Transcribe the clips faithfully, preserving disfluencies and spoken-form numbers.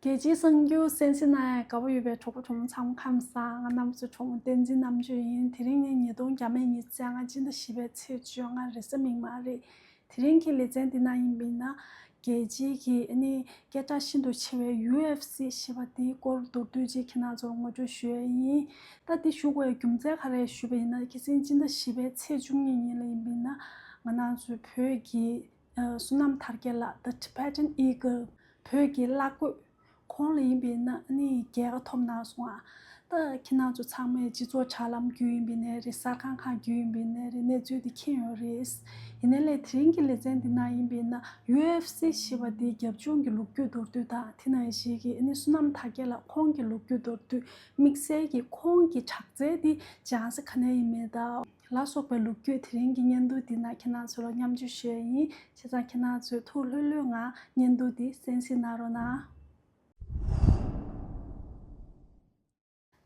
རྒྱལ་སྤྱིའི་གསར་འགྱུར་གསན་གཟིགས་གནང་ཡ་དགའ་པོ་ཡོད་པའི་གྲོགས་པོ་གྲོགས་མོ་ཚང་མ་ཁམས་བཟང་། ང་རྣམ་པ་ཚོའི་གྲོགས་མོ་བསྟན་འཛིན་རྣམ་དཔྱོད་ཡིན། དེ་རིང་ནི་ཉིས་སྟོང་བརྒྱ་མེད་ཉི་ཤུ་རྩ་ལྔ་སྤྱི་ཟླ་བཞི་པའི་ཚེས་བཅོ་ལྔ་རེས་གཟའ་མིག་དམར་རེད། དེ་རིང་གི་ལེ་ཚན་འདི་ན་ཡིན་པས་ན། རྒྱལ་སྤྱིའི་གི་ཨ་ནི་སྐད་གྲགས་ཤིན་ཏུ་ཆེ་བའི་ཡུ་ཨེཕ་སི་ཞེས་པ་དེའི་སྐོར་མདོར་བསྡུས་ཅིག་ཁྱེད་རང་ཚོར་ངོ་སྤྲོད་ཞུ་ཡ་ཡིན། ད་འདི་ཞུ་དགོས་ཡ་རྒྱུ་མཚན་ག་རེ་ཞུས་པ་ཡིན་ན། ཁ་སང་སྤྱི་ཟླ་བཞི་པའི་ཚེས་བཅུ་གཉིས་ཉིན་ལ་ཡིན་པས་ན། ང་རང་ཚོའི་བོད་ཀྱི་ཨ་བསོད་ནམས་དར་རྒྱས་ལགས། The Tibetan Eagle། བོད་ཀྱི་གླག་རྒོད། ཁོང་ལ་ཡིན་པས་ན་ཨ་ནི་རྒྱལ་ཁ་ཐོབ་གནང་སོང་ཨ། ད་ཁྱེད་རང་ཚོ་ཚང་མས་སྤྱི་ཚོགས་དྲ་ལམ་བརྒྱུད་ཡིན་པས་ནའི་རེད། གསར་ཁང་ཁག་བརྒྱུད་ཡིན་པས་ནའི་རེད། གནས་ཚུལ་འདི་མཁྱེན་ཡོད་རེད། ཡིན་ནའི་ལས་དེ་རིང་གི་ལེ་ཚན་འདི་ན་ཡིན་པས་ན་ཡུ་ཨེཕ་སི་ཞེས་པ་འདིའི་རྒྱབ་ལྗོངས་ཀྱི་ལོ་རྒྱུས་མདོར་བསྡུས་དང་། དེ་ནང་བཞིན་གྱི་ཨ་ནི་བསོད་ནམས་དར་རྒྱས་ལགས་ཁོང་གི་ལོ་རྒྱུས་མདོར་བསྡུས། དམིགས་བསལ་གྱི་ཁོང་གི་དྲག་རྩལ་འདི་སྦྱང་ས་ག་ནས་ཡིན་མིན་དང་ལ་སོགས་པའི་ལོ་རྒྱུས་དེ་རིང་གི་བརྙན་ཐུང་འདི་ན་ཁྱེད་རང་ཚོ་ལ་མཉམ་སྤྱོད་ཞུ་ཡ་ཡིན། བྱས་ཙང་ཁྱེད་རང་ཚོས་ཐུགས་ལྷོད་ལྷོད་ངང་བརྙན་ཐུང་འདི་གསན་གཟིགས་གནང་རོགས་གནང་།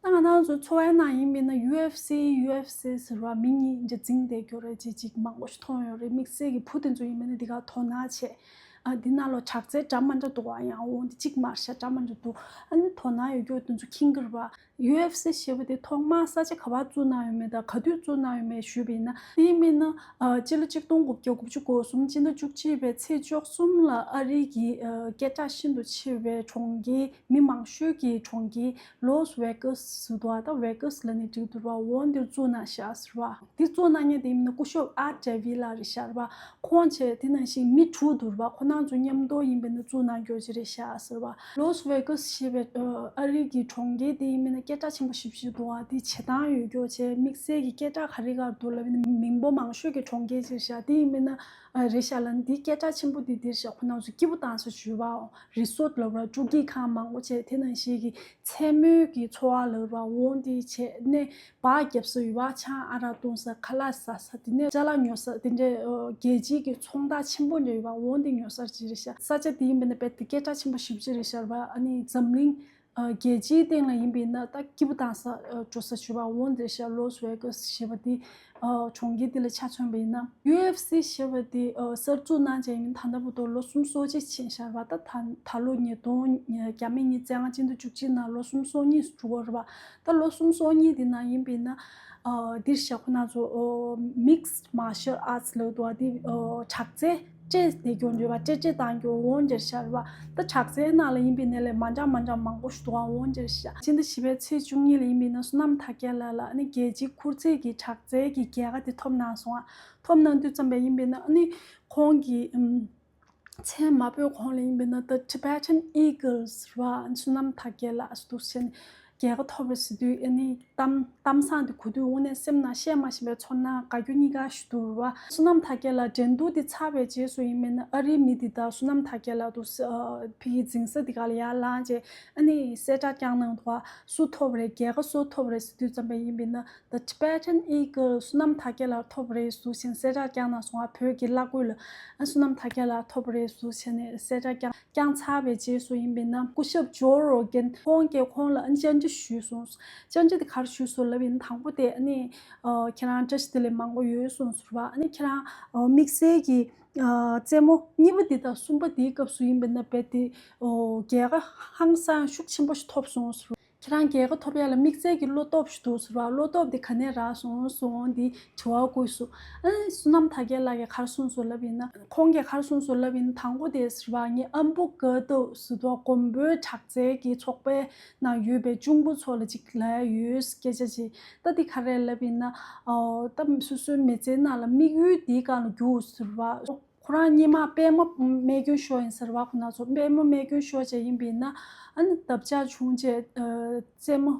ད་ང་རང་ཚོ་འཚོ་བའི་ནང་ཡིན་པས་ན་ཡུ་ཨེཕ་སི་ཡུ་ཨེཕ་སི་ཟེར་བ་མི་གཉིས་འདྲ་འཛིང་བསྡད་ཡོད་རེད། ཅིག་ཅིག་མང་པོ་ཞིག་མཐོང་ཡོད་རེད། དམིགས་བསལ་གྱི་བུ་དེ་ཚོ་ཡིན་པས་ན་འདི་ག་དོ་སྣང་བྱས། ཨ་འདི་ནང་ལོ་དྲག་རྩལ་འདྲ་མི་འདྲ་འདུག་ཨ། ཡང་འོ་འདི་གཅིག་མ་རེད་ཤག་འདྲ་མི་འདྲ་འདུག་ཨ་ནི་དོ་སྣང་ཡོད་རྒྱུ་དེ་ཚོ་འཁྱེར་གྱི་རེད་པ། ཡུ་ཨེཕ་སི་ཞེས་པ་དེ་ཐོག་མར་ས་ཆ་ག་པར་བཙུགས་གནང་ཡོད་མེད་དང་ག་དུས་བཙུགས་གནང་ཡོད་མེད་ཞུས་པ་ཡིན་ན། དེ་ཡིན་པས་ན་ཨ་སྤྱི་ལོ་གཅིག་སྟོང་དགུ་བརྒྱ་དགུ་བཅུ་གོ་གསུམ་སྤྱི་ཟླ་བཅུ་གཅིག་པའི་ཚེས་བཅུ་གསུམ་ལ་ཨ་རི་གི་ཨ་སྐད་གྲགས་ཤིན་ཏུ་ཆེ་བའི་གྲོང་ཁྱེར། མི་མང་ཤོས་ཀྱི་གྲོང་ཁྱེར་ལོས་ཝེ་གཱས་ཟེར་འདུག་ཨ། ད་ཝེ་གཱས་ལབ་ནའི་འགྲིག་འདུག་ར། འོ་འདིར་བཙུགས་གནང་ཤག་ཟེར་བ། འདི་བཙུགས་གནང་མཁན་དེ་ཡིན་ན་སྐུ་ཞབས་ཨར་ཌེ་ཝི་ལགས་རེད་ཤག་ར། ཁོང་བྱས་དེ་ནང་བཞིན་མི་དྲུག་འདུག་ར། ཁོ་རང་ཚོ་མཉམ་དུ་ཡིན་པས་ན་བཙུགས་གནང་རྒྱུ་ཅིག་རེད་ཤག་ཟེར་བ། ལོས་ཝེ་གཱས་ཞེས་པའི་ཨ་རི་གི་གྲོང་ཁྱེར་དེ་ཡིན་པས་ན་སྐད་གྲགས་ཆེན་པོ་ཞེ་པོ་ཅིག་འདུག་ཨ། དེ་བྱེད་སྟངས་ཡོད་རྒྱུ་བྱས། དམིགས་བསལ་གྱི་སྐད་གྲགས་ག་རེ་ག་འདུག་ལབ་ན་མི་འབོར་མང་ཤོས་ཀྱི་གྲོང་ཁྱེར་ཅིག་ཤག་དེ་ཡིན་པས་ན་ཨ་རེད་ཤག་ལ། འདི་སྐད་གྲགས་ཆེན་པོ་དེ་འདིར་ཤག་ཁོ་རང་ཚོ་སྐྱིད་པོ་བཏང་ས་ཞུ་བའོ། རི་སོར་ལབ་ར། སྤྲོ་སྐྱིད་ཁང་མང་པོ་བྱས། དེ་ནང་བཞིན་གྱི་མཚན་མོའི་གི་འཚོ་བ་ལབ་ར། འོ་འདི་བྱས་ནས་སྦག་རྒྱབ་ས་ཡོད་པ། ཆང་ཨ་རག་བཏུང་ས། ཁ་ལག་ཟ་ས། དེ་ནས་ཅ་ལག་ཉོ་ས། དེ་འདྲའི་ཨ་རྒྱལ་སྤྱིའི་གི་ཚོང་རྟགས་ཆེན་པོ་འདྲ་ཡོད་པ། འོ་འདི་ཉོ་ས་ཅིག་རེད་ཤག་ས་ཆ་དེ་ཡིན་པས་ན་རྦད་དེ་སྐད་གྲགས་ཆེན་པོ་ཞེ་པོ་ཅིག་རེད་ཤག་ར། ཨ་ནི་འཛམ་གླིང་ཨ་རྒྱལ་སྤྱིའི་སྟེང་ལ་ཡིན་པས་ན་ད་སྐྱིད་པོ་བཏང་ས་ཨ་འགྲོ་ས་ཞུ་བ། འོ་འདི་རེད་ཤག་ལོས་ཝེ་གཱས་ཞེས་པ་དེ་ཨ་གྲོང་ཁྱེར་དེ་ལ་ཆ་མཚོན་པ་ཡིན་ན། ཡུ་ཨེཕ་སི་ཞེས་པ་དེ་ཨ་གསར་འཛུགས་གནང་བྱས་ཡིན། ད་ལྟ་བར་དུ་ལོ་གསུམ་སོ་གཅིག་ཕྱིན་ཤག་ར། ད་ད་ད་ལོ་ཉིས་སྟོང་བརྒྱ་མེད་ཉི་ཤུ་རྩ་ལྔ་སྤྱི་ཟླ་བཅུ་གཅིག་ནང་ལོ་གསུམ་སོ་གཉིས་འགྲོ་གི་རེད་པ། ད་ལོ་གསུམ་སོ་གཉིས་དེ་ནང་ཡིན་པས་ན། ཨ་འདིར་ཤག་ཁོ་རང་ཚོ་ཨོ་མིགས་མར་ཤལ་ཨར་ཊི་ལབ་འདུག་པ། འདི་ཨོ་དྲག་རྩལ་སྤྲད་བསྡད་རྒྱུ་འདྲ་པ། སྤྲད་སྤྲད་བཏང་རྒྱུ། འོ་འདིར་ཤག་རེད་པ། ད་དྲག་རྩལ་ནང་ལ་ཡིན་པས་ན་ལས་མ་འདྲ་མ་འདྲ་མང་པོ་ཞིག་འདུག་པ། འོ་འདིར་ཤག་སྤྱི་ཟླ་བཞི་པའི་ཚེས་བཅུ་གཉིས་ལ་ཡིན་པས་ན་བསོད་ནམས་དར་རྒྱས་ལགས་ལ་ཨ་ནི་རྒྱལ་སྤྱིའི་ཁུར་ཚེས་ཀྱི་དྲག་རྩལ་གྱི་རྒྱལ་ཁ་དེ་ཐོབ་གནང་སོང་ཨ། ཐོབ་གནང་དུས་ཙམ་པ་ཡིན་པས་ན་ཨ་ནི་ཁོང་གི་ཨམ། མཚན་མ་འབོད་གོང་ལ་ཡིན་པས་ན་The Tibetan Eagles ར། བསོད་ནམས་དར་རྒྱས་ལགས་འདུག་ཟེར་ནས་རྒྱལ་ཁ་ཐོབ་རེད་ཟེར་དུས་ཨ་ནི་གཏམ་གཏམ་བཟང་དེ་གོ་དུས་དངོས་གནས་སེམས་ནང་བཤད་མ་ཤེས་པའི་ཚོར་སྣང་དགའ་སྐྱོ་གཉིས་ཀ་ཞིག་འདུག་ར། བསོད་ནམས་དར་རྒྱས་ལགས་འགྲན་བསྡུར་དེ་ཚར་བའི་རྗེས་སུ་ཡིན་པས་ན་ཨ་རིའི་མི་དེ་དག་བསོད་ནམས་དར་རྒྱས་ལགས་འདུག་ཨ་ཕ་གི་འཛིན་ས་དེ་ག་ལ་ཡར་ལངས་རྗེས་ཨ་ནི་གསལ་བསྒྲགས་བསྐྱངས་གནང་འདུག་པ། སུ་ཐོབ་རེད། རྒྱལ་ཁ་སུ་ཐོབ་རེད་ཟེར་དུས་ཙམ་པ་ཡིན་པས་ན། The Tibetan Eagle བསོད་ནམས་དར་རྒྱས་ལགས་ཐོབ་རེད་ཟེར་ནས་གསལ་བསྒྲགས་བསྐྱངས་གནང་སོང་ང་། བོད་ཀྱི་གླག་རྒོད་ལ་ཨ་བསོད་ནམས་དར་རྒྱས་ལགས་ཐོབ་རེད་ཟེར་ནས་གསལ་བསྒྲགས་བསྐྱངས་བསྐྱངས་ཚར་བའི་རྗེས་སུ་ཡིན་པས་ན་སྐུ་ཞབས་ཇོ་རོ་གན་ཁོང་གིས་ཁོང་ལ་ཨ་བཅར་འདྲི་ཞུས་སོང་། བཅར་འདྲི་དེ་ག་རེ་ཞུས་སོང་ལབ་ཡིན་ན། དང་པོ་དེ་ཨ་ནི་ཨ་ཁྱེད་རང་བཀྲ་ཤིས་བདེ་ལེགས་མང་པོ་ཡོད་སོང་ཟེར་བ། ཨ་ནི་ཁྱེད་རང་ཨ་དམིགས་བསལ་གྱི་ཨ་རྩེད་མོ་གཉིས་པ་འདི་དང་གསུམ་པ་འདིའི་སྐབས་སུ་ཡིན་པས་ན་རྦད་དེ་ཨོ་རྒྱལ་ཁ་ཧང་སང་ཤུགས་ཆེན་པོ་ཞིག་ཐོབ་སོང་ཟེར་བ། ཁྱེད་རང་རྒྱལ་ཁ་ཐོབ་ཡ་ལ་དམིགས་བསལ་གྱི་བློ་སྟོབས་ཤིག་འདུག་ཟེར་བ། བློ་སྟོབས་དེ་ག་ནས་རག་སོང་ཟེར་འོང་དེ་དྲི་བ་བཀོད་སོང་། ཨ་ནི་བསོད་ནམས་དར་རྒྱས་ལགས་ཀྱིས་ག་རེ་གསུངས་སོང་ལབ་ཡིན་ན། ཁོང་གིས་ག་རེ་གསུངས་སོང་ལབ་ཡིན་ན། དང་པོ་དེ་ཟེར་བ་ངས་ཨམ་བུ་དགའ་སྟོབས་ཟེར་དུས་མགོན་པོའི་དྲག་རྩལ་གྱི་ཚོགས་པའི་ནང་ཡོད་པའི་གཅུང་པོ་ཚོ་ལ་ཅིག་ལབ་ཡ་ཡོད་སྐད་ཆ་ཅིག་ད་དེ་ག་རེ་ལབ་ཡིན་ན། ཨོ་ད་སོ་སོའི་མི་ཚེའི་ནང་ལ་དམིགས་ཡུལ་དེའི་སྒང་ལ་རྒྱུགས་ཟེར་བ། ཁོ་རང་སྔོན་མ་པད་མ་རྨས་སྐྱོན་ཤོར་ཡིན་ཟེར་བ། ཁོ་ན་ཚོ་པད་མ་རྨས་སྐྱོན་ཤོར་བྱས་ཡིན་པས་ན་ཨ་ནི་འདབ་ཆགས་བྱུང་བྱས་ཨ་རྩེད་མོ་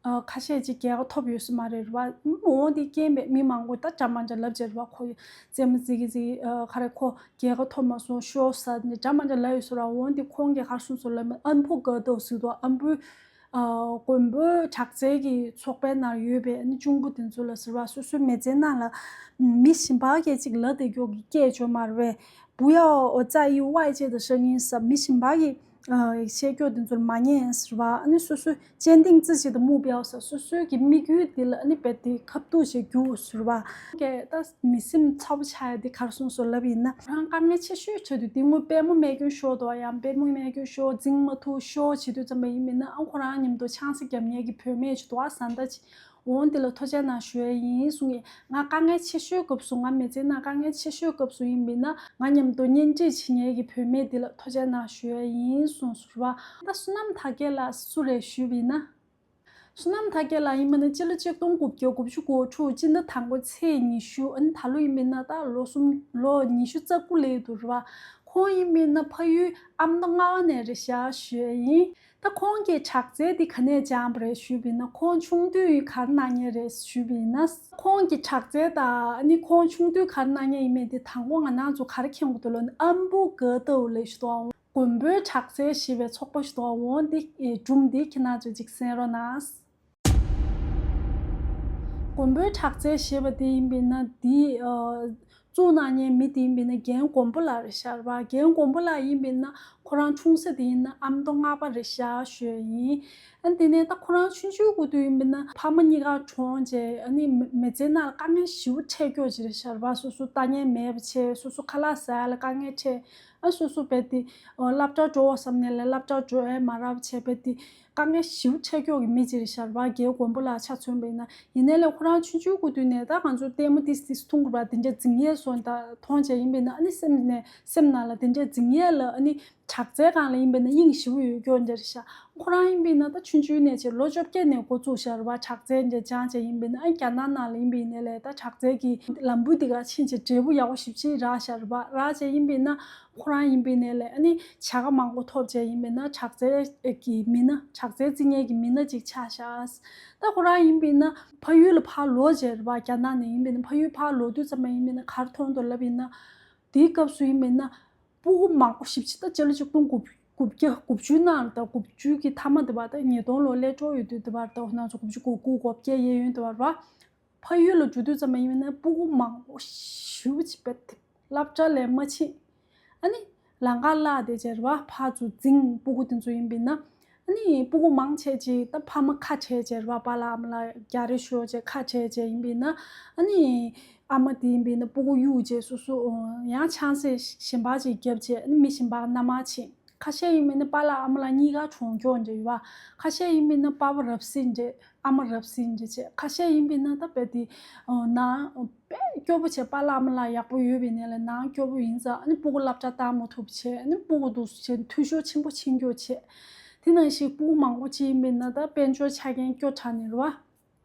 ཨ་ཁ་ཤས་ཅིག་རྒྱལ་ཁ་ཐོབ་ཡོད་ས་མ་རེད་བ། འོང་དེ་རྐྱེན་པས་མི་མང་པོ་ད་འདྲ་མ་འདྲ་ལབ་བྱས་རེད་བ། ཁོ་ཡི་རྩེད་མོ་རྩེ་གི་རྩེ་གི་ཨ་ག་རེ་ཁོ་རྒྱལ་ཁ་ཐོབ་མ་སོང་ཤོར་ས་ནས་འདྲ་མ་འདྲ་ལབ་ཡོད་ས་རེད་བ། འོང་དེ་ཁོང་གིས་ག་རེ་གསུངས་སོང་ལབ་ན། ཨམ་བུ་དགའ་སྟོབས་ཟེར་དུས་ཨམ་བུ། ཨ་མགོན་པོའི་དྲག་རྩལ་གྱི་ཚོགས་པའི་ནང་ཡོད་པའི་ཨ་ནི་གཅུང་པོ་དེ་ཚོ་ལ་ཟེར་བ། སོ་སོའི་མི་ཚེའི་ནང་ལ་མི་གཞན་པ་གིས་ཅིག་ལབ་བསྡད་རྒྱུ་གི་སྐད་བརྗོད་མ་རེད་པས། 不要在意外界的声音ཟེར། མི་གཞན་པ་གིས་ ཨ་བཤད་རྒྱུ་དེ་ཚོར་མ་ཉན་ཟེར་བ། ཨ་ནི་སོ་སོའི་སྤྱན་ལྡིང་རྩེ་གཅིག་ཏུ་སྨུག་པའོ་ཟེར། སོ་སོའི་གི་དམིགས་ཡུལ་དེ་ལ་ཨ་ནི་རྦད་དེ་ཁ་ཐུག་བྱེད་རྒྱུ་ཟེར་བ། ཀྱེ་ད་མི་སེམས་ཚ་པོ་ཆགས་ཡ་དེ་ག་རེ་སོང་ཟེར་ལབ་ཡིན་ན། ཁོ་རང་དཀའ་ངལ་ཆེ་ཤོས་ཆེད་དུ་དེ་སྔོན་པད་མོ་རྨས་སྐྱོན་ཤོར་འདུག་ཡང་པད་མོ་རྨས་སྐྱོན་ཤོར་འཛིང་མ་ཐུབ་ཤོར་བྱེད་དུས་ཙམ་པ་ཡིན་མིན་ན། ཨ་ཁོ་རང་མཉམ་དུ་ཆང་ས་བརྒྱབ་མཁན་གྱི་བུད་མེད་ཅིག་འདུག་ཨ། བཟའ་ཟླ་ཅིག་འོང་། དེ་ལ་ཐུགས་རྗེ་གནང་ཞུ་ཡ་ཡིན་གསུང་གི། ང་དཀའ་ངལ་ཆེ་ཤོས་སྐབས་སུ། ང་མི་ཚེ་ནང་དཀའ་ངལ་ཆེ་ཤོས་སྐབས་སུ་ཡིན་པས་ན། ང་མཉམ་དུ་གཉེན་སྒྲིག་བྱེད་མཁན་གྱི་བུད་མེད་དེ་ལ་ཐུགས་རྗེ་གནང་ཞུ་ཡ་ཡིན་གསུངས་ཟེར་བ། ད་བསོད་ནམས་དར་རྒྱས་ལགས་སུ་རེད་ཞུས་པས་ན། བསོད་ནམས་དར་རྒྱས་ལགས་ཡིན་པས་ན་སྤྱི་ལོ་ཆིག་སྟོང་དགུ་བརྒྱ་དགུ་བཅུ་གོ་དྲུག་སྤྱི་ཟླ་དང་པོ་ཚེས་ཉི་ཤུ། ཨ་ནི་ད་ལོ་ཡིན་པས་ན་ད་ལོ་གསུམ་ལོ་ཉི་ཤུ་རྩ་དགུ་སླེབས་འདུག་རེད་བ། ཁོང་ཡིན་པས་ན་ཕ་ཡུལ་ཨ་མདོ་རྔ་བ་ནས་རེད་ཤག་ཞུ་ཡ་ཡིན། ད་ཁོང་གིས་དྲག་རྩལ་འདི་ག་ནས་སྦྱངས་པ་རེད་ཞུས་པས་ན། ཁོང་ཆུང་དུས་ག་རེ་གནང་མཁན་རེད་ཞུས་པས་ན། ཁོང་གི་དྲག་རྩལ་དང་ཨ་ནི་ཁོང་ཆུང་དུས་ག་རེ་གནང་མཁན་ཡིན་མིན་དེ་དང་པོ་ང་རང་ཚོ་ག་རེ་མཁྱེན་དགོས་འདུག་ལབ་ན། ཨམ་བུ་ག་ཏའུ་ལབ་ཞིག་འདུག་ཨང་། མགོན་པོའི་དྲག་རྩལ་ཞེས་པའི་ཚོགས་པ་ཞིག་འདུག་ཨང་། འོ་འདི་སྒྲུང་འདི་ཁྱེད་རང་ཚོས་ཅིག་གསན་རོགས་གནང་། མགོན་པོའི་དྲག་རྩལ་ཞེས་པ་དེ་ཡིན་པས་ན། འདི་ཨ་བཙུགས་གནང་མཁན་མི་དེ་ཡིན་པས་ན་རྒན་མགོན་པོ་ལགས་རེད་ཤག་རེད་བ། རྒན་མགོན་པོ་ལགས་ཡིན་པས་ན་ཁོ་རང་འཁྲུངས་ས་དེ་ཡིན་ན་ཨ་མདོ་རྔ་བ་རེད་ཤག་ཞུ་ཡ་ཡིན། ཨ་དེ་ནས་ད་ཁོ་རང་ཆུང་ཆུང་སྐབས་དུས་ཡིན་པས་ན་ཕ་མ་གཉིས་ཀ་གྲོངས་རྗེས། ཨ་ནི་མི་མི་ཚེ་ནང་ལ་དཀའ་ངལ་ཞེ་པོ་འཕྲད་ཀྱོག་ཅིག་རེད་ཤག་རེད་བ། སོ་སོ་ལྟ་མཁན་མེད་པ་བྱས། སོ་སོ་ཁ་ལག་ཟ་ཡ་ལ་དཀའ་ངལ་འཕྲད། ཨ་སོ་སོ་རྦད་དེ་ཨ་སློབ་གྲྭ་འགྲོ་བསམ་ནས་ལས་སློབ་གྲྭ་འགྲོ་ཡ་མ་རག་པ་བྱས། རྦད་དེ་དཀའ་ངལ་ཞེ་པོ་འཕྲད་ཀྱོག་གི་མི་ཅིག་རེད་ཤག་རེད་བ། རྒན་མགོན་པོ་ལགས་ཆ་མཚོན་པས་ན། ཡིན་ནའི་ལས་ཁོ་རང་ཆུང་ཆུང་སྐབས་དུས་ནས་ད་ང་ཚོ་ལྟད་མོ་ཏིས་ཏིས་མཐོང་དགོས་པ་དེ་འདྲ་འཛིན་ཡས་སོང་ད་མཐོང་བྱས་ཡིན་པས་ན། ཨ་ནི་སེམས་ནས་སེམས་ནང་ལ་དེ་འདྲ་འཛིན་ཡས་ལ་ཨ་ནི་དྲག་རྩལ་སྒང་ལ་ཡིན་པས་ན་དབྱིངས་ཞེ་པོ་ཡོད་ཀྱོག་འདྲ་རེད་ཤག་ཁོ་རང་ཡིན་པས་ན་ད་ཆུང་ཆུང་ནས་བྱས་ལོ་བཅོ་བརྒྱད་ནས་འགོ་བཙུགས་ཤག་རེད་བ། དྲག་རྩལ་འདྲ་སྦྱངས་བྱས་ཡིན་པས་ན། ཨ་རྒྱ་ནག་ནང་ལ་ཡིན་པས་ནའི་ལས་ད་དྲག་རྩལ་གྱི་ལམ་བུ་དེ་ག་ཕྱིན་བྱས་འབྲས་བུ་ཡག་པོ་ཞེ་པོ་ཅིག་རག་ཤག་རེད་བ། རག་བྱས་ཡིན་པས་ན་ཁོ་རང་ཡིན་པས་ནའི་ལས་ཨ་ནི་བྱ་དགའ་མང་པོ་ཐོབ་བྱས་ཡིན་པས་ན་དྲག་རྩལ་གྱི་མི་སྣ། དྲག་རྩལ་རྩི་མཁན་གྱི་མི་སྣ་ཅིག་ཆགས་ཤག་ད་ཁོ་རང་ཡིན་པས་ན་ཕ་ཡུལ་ལ་ཕར་ལོག་བྱས་རེད་བ། རྒྱ་ནག་ནས་ཡིན་པས་ན་ཕ་ཡུལ་ཕར་ལོག་དུས་ཙམ་པ་ཡིན་པས་ན་ག་རེ་མཐོང་འདུག་ལབ་ཡིན་ན། དེའི་སྐབས་སུ་ཡིན་པས་ན་སྤུ་གུ་མང་པོ་ཞེ་པོ་ཅིག་ད་སྤྱི་ལོ་ཆིག་སྟོང་དགུ་བརྒྱ་དགུ་བཅུ་ནང་ལ། ད་དགུ་བཅུ་གི་མཐའ་མ་དེ་བར། ད་ཉིས་སྟོང་ལོ་སླེབས་འགྲོ་ཡོད་དུས་དེ་བར། ད་ང་ཚོ་དགུ་བཅུ་གོ་དགུ་གོ་བརྒྱད་གཡས་གཡོན་དེ་བར་བ། ཕ་ཡུལ་ལ་འགྲོ་དུས་ཙམ་པ་ཡིན་པས་ན་སྤུ་གུ་མང་པོ་ཞེ་པོ་ཅིག་རྦད་དེ་སློབ་གྲྭ་ལ་མ་ཕྱིན། ཨ་ནི་ལམ་ཁ་བརླག་བསྡད་བྱས་རེད་བ། ཕར་ཚུར་འཛིང་། སྤུ་གུ་དེ་ཚོ་ཡིན་པས་ན། ཨ་ནི་སྤུ་གུ་མང་ཆེ་ཅིག་ད་ཕ་མ་ཁ་བྲལ་བྱས་རེད་བ། པཱ་ལགས་ཨ་མ་ལགས་རྒྱག་རེས་ཤོར་བྱས་ཁ་བྲལ་བྱས་ཡིན་པས་ན། ཨ་ནི་ཨ་མ་དེ་ཡིན་པས་ན་སྤུ་གུ་གཡུག་བྱས་སོ་སོ་ཡང་ཆང་ས་གཞན་པ་ཅིག་བརྒྱབ་བྱས། ཨ་ནི་མི་གཞན་པ་མནའ་མ་ཕྱིན། ཁ་ཤས་ཡིན་པས་ན་པཱ་ལགས་ཨ་མ་ལགས་གཉིས་ཀ་གྲོངས་ཀྱོག་འདྲ་ཡོད་བ། ཁ་ཤས་ཡིན་པས་ན་པཱ་ཕ་རབ་སྲིད་འདྲ། ཨ་མ་རབ་སྲིད་འདྲ་བྱས། ཁ་ཤས་ཡིན་པས་ན་ད་རྦད་དེ་ནང་དཔེ་སྐྱོ་པོ་བྱས། པཱ་ལགས་ཨ་མ་ལགས་ཡག་པོ་ཡོད་པའི་ནས་ལས་ནང་སྐྱོ་པོ་ཡིན་ཙང་། ཨ་ནི་སྤུ་གུ་སློབ་གྲྭ་བཏང་མ་ཐུབ་བྱས། ཨ་ནི་སྤུ་གུ་འདུག་སེ་བྱས་འཐུས་ཤོར་ཆེན་པོ་ཕྱིན་ཀྱོག་བྱས། དེ་ནང་བཞིན་སྤུ་གུ་མང་པོ་ཅིག་ཡིན་པས་ན་ད་དཔལ་འབྱོར་ཆ་རྐྱེན་སྐྱོ་དྲགས་ནས་རེད་བ།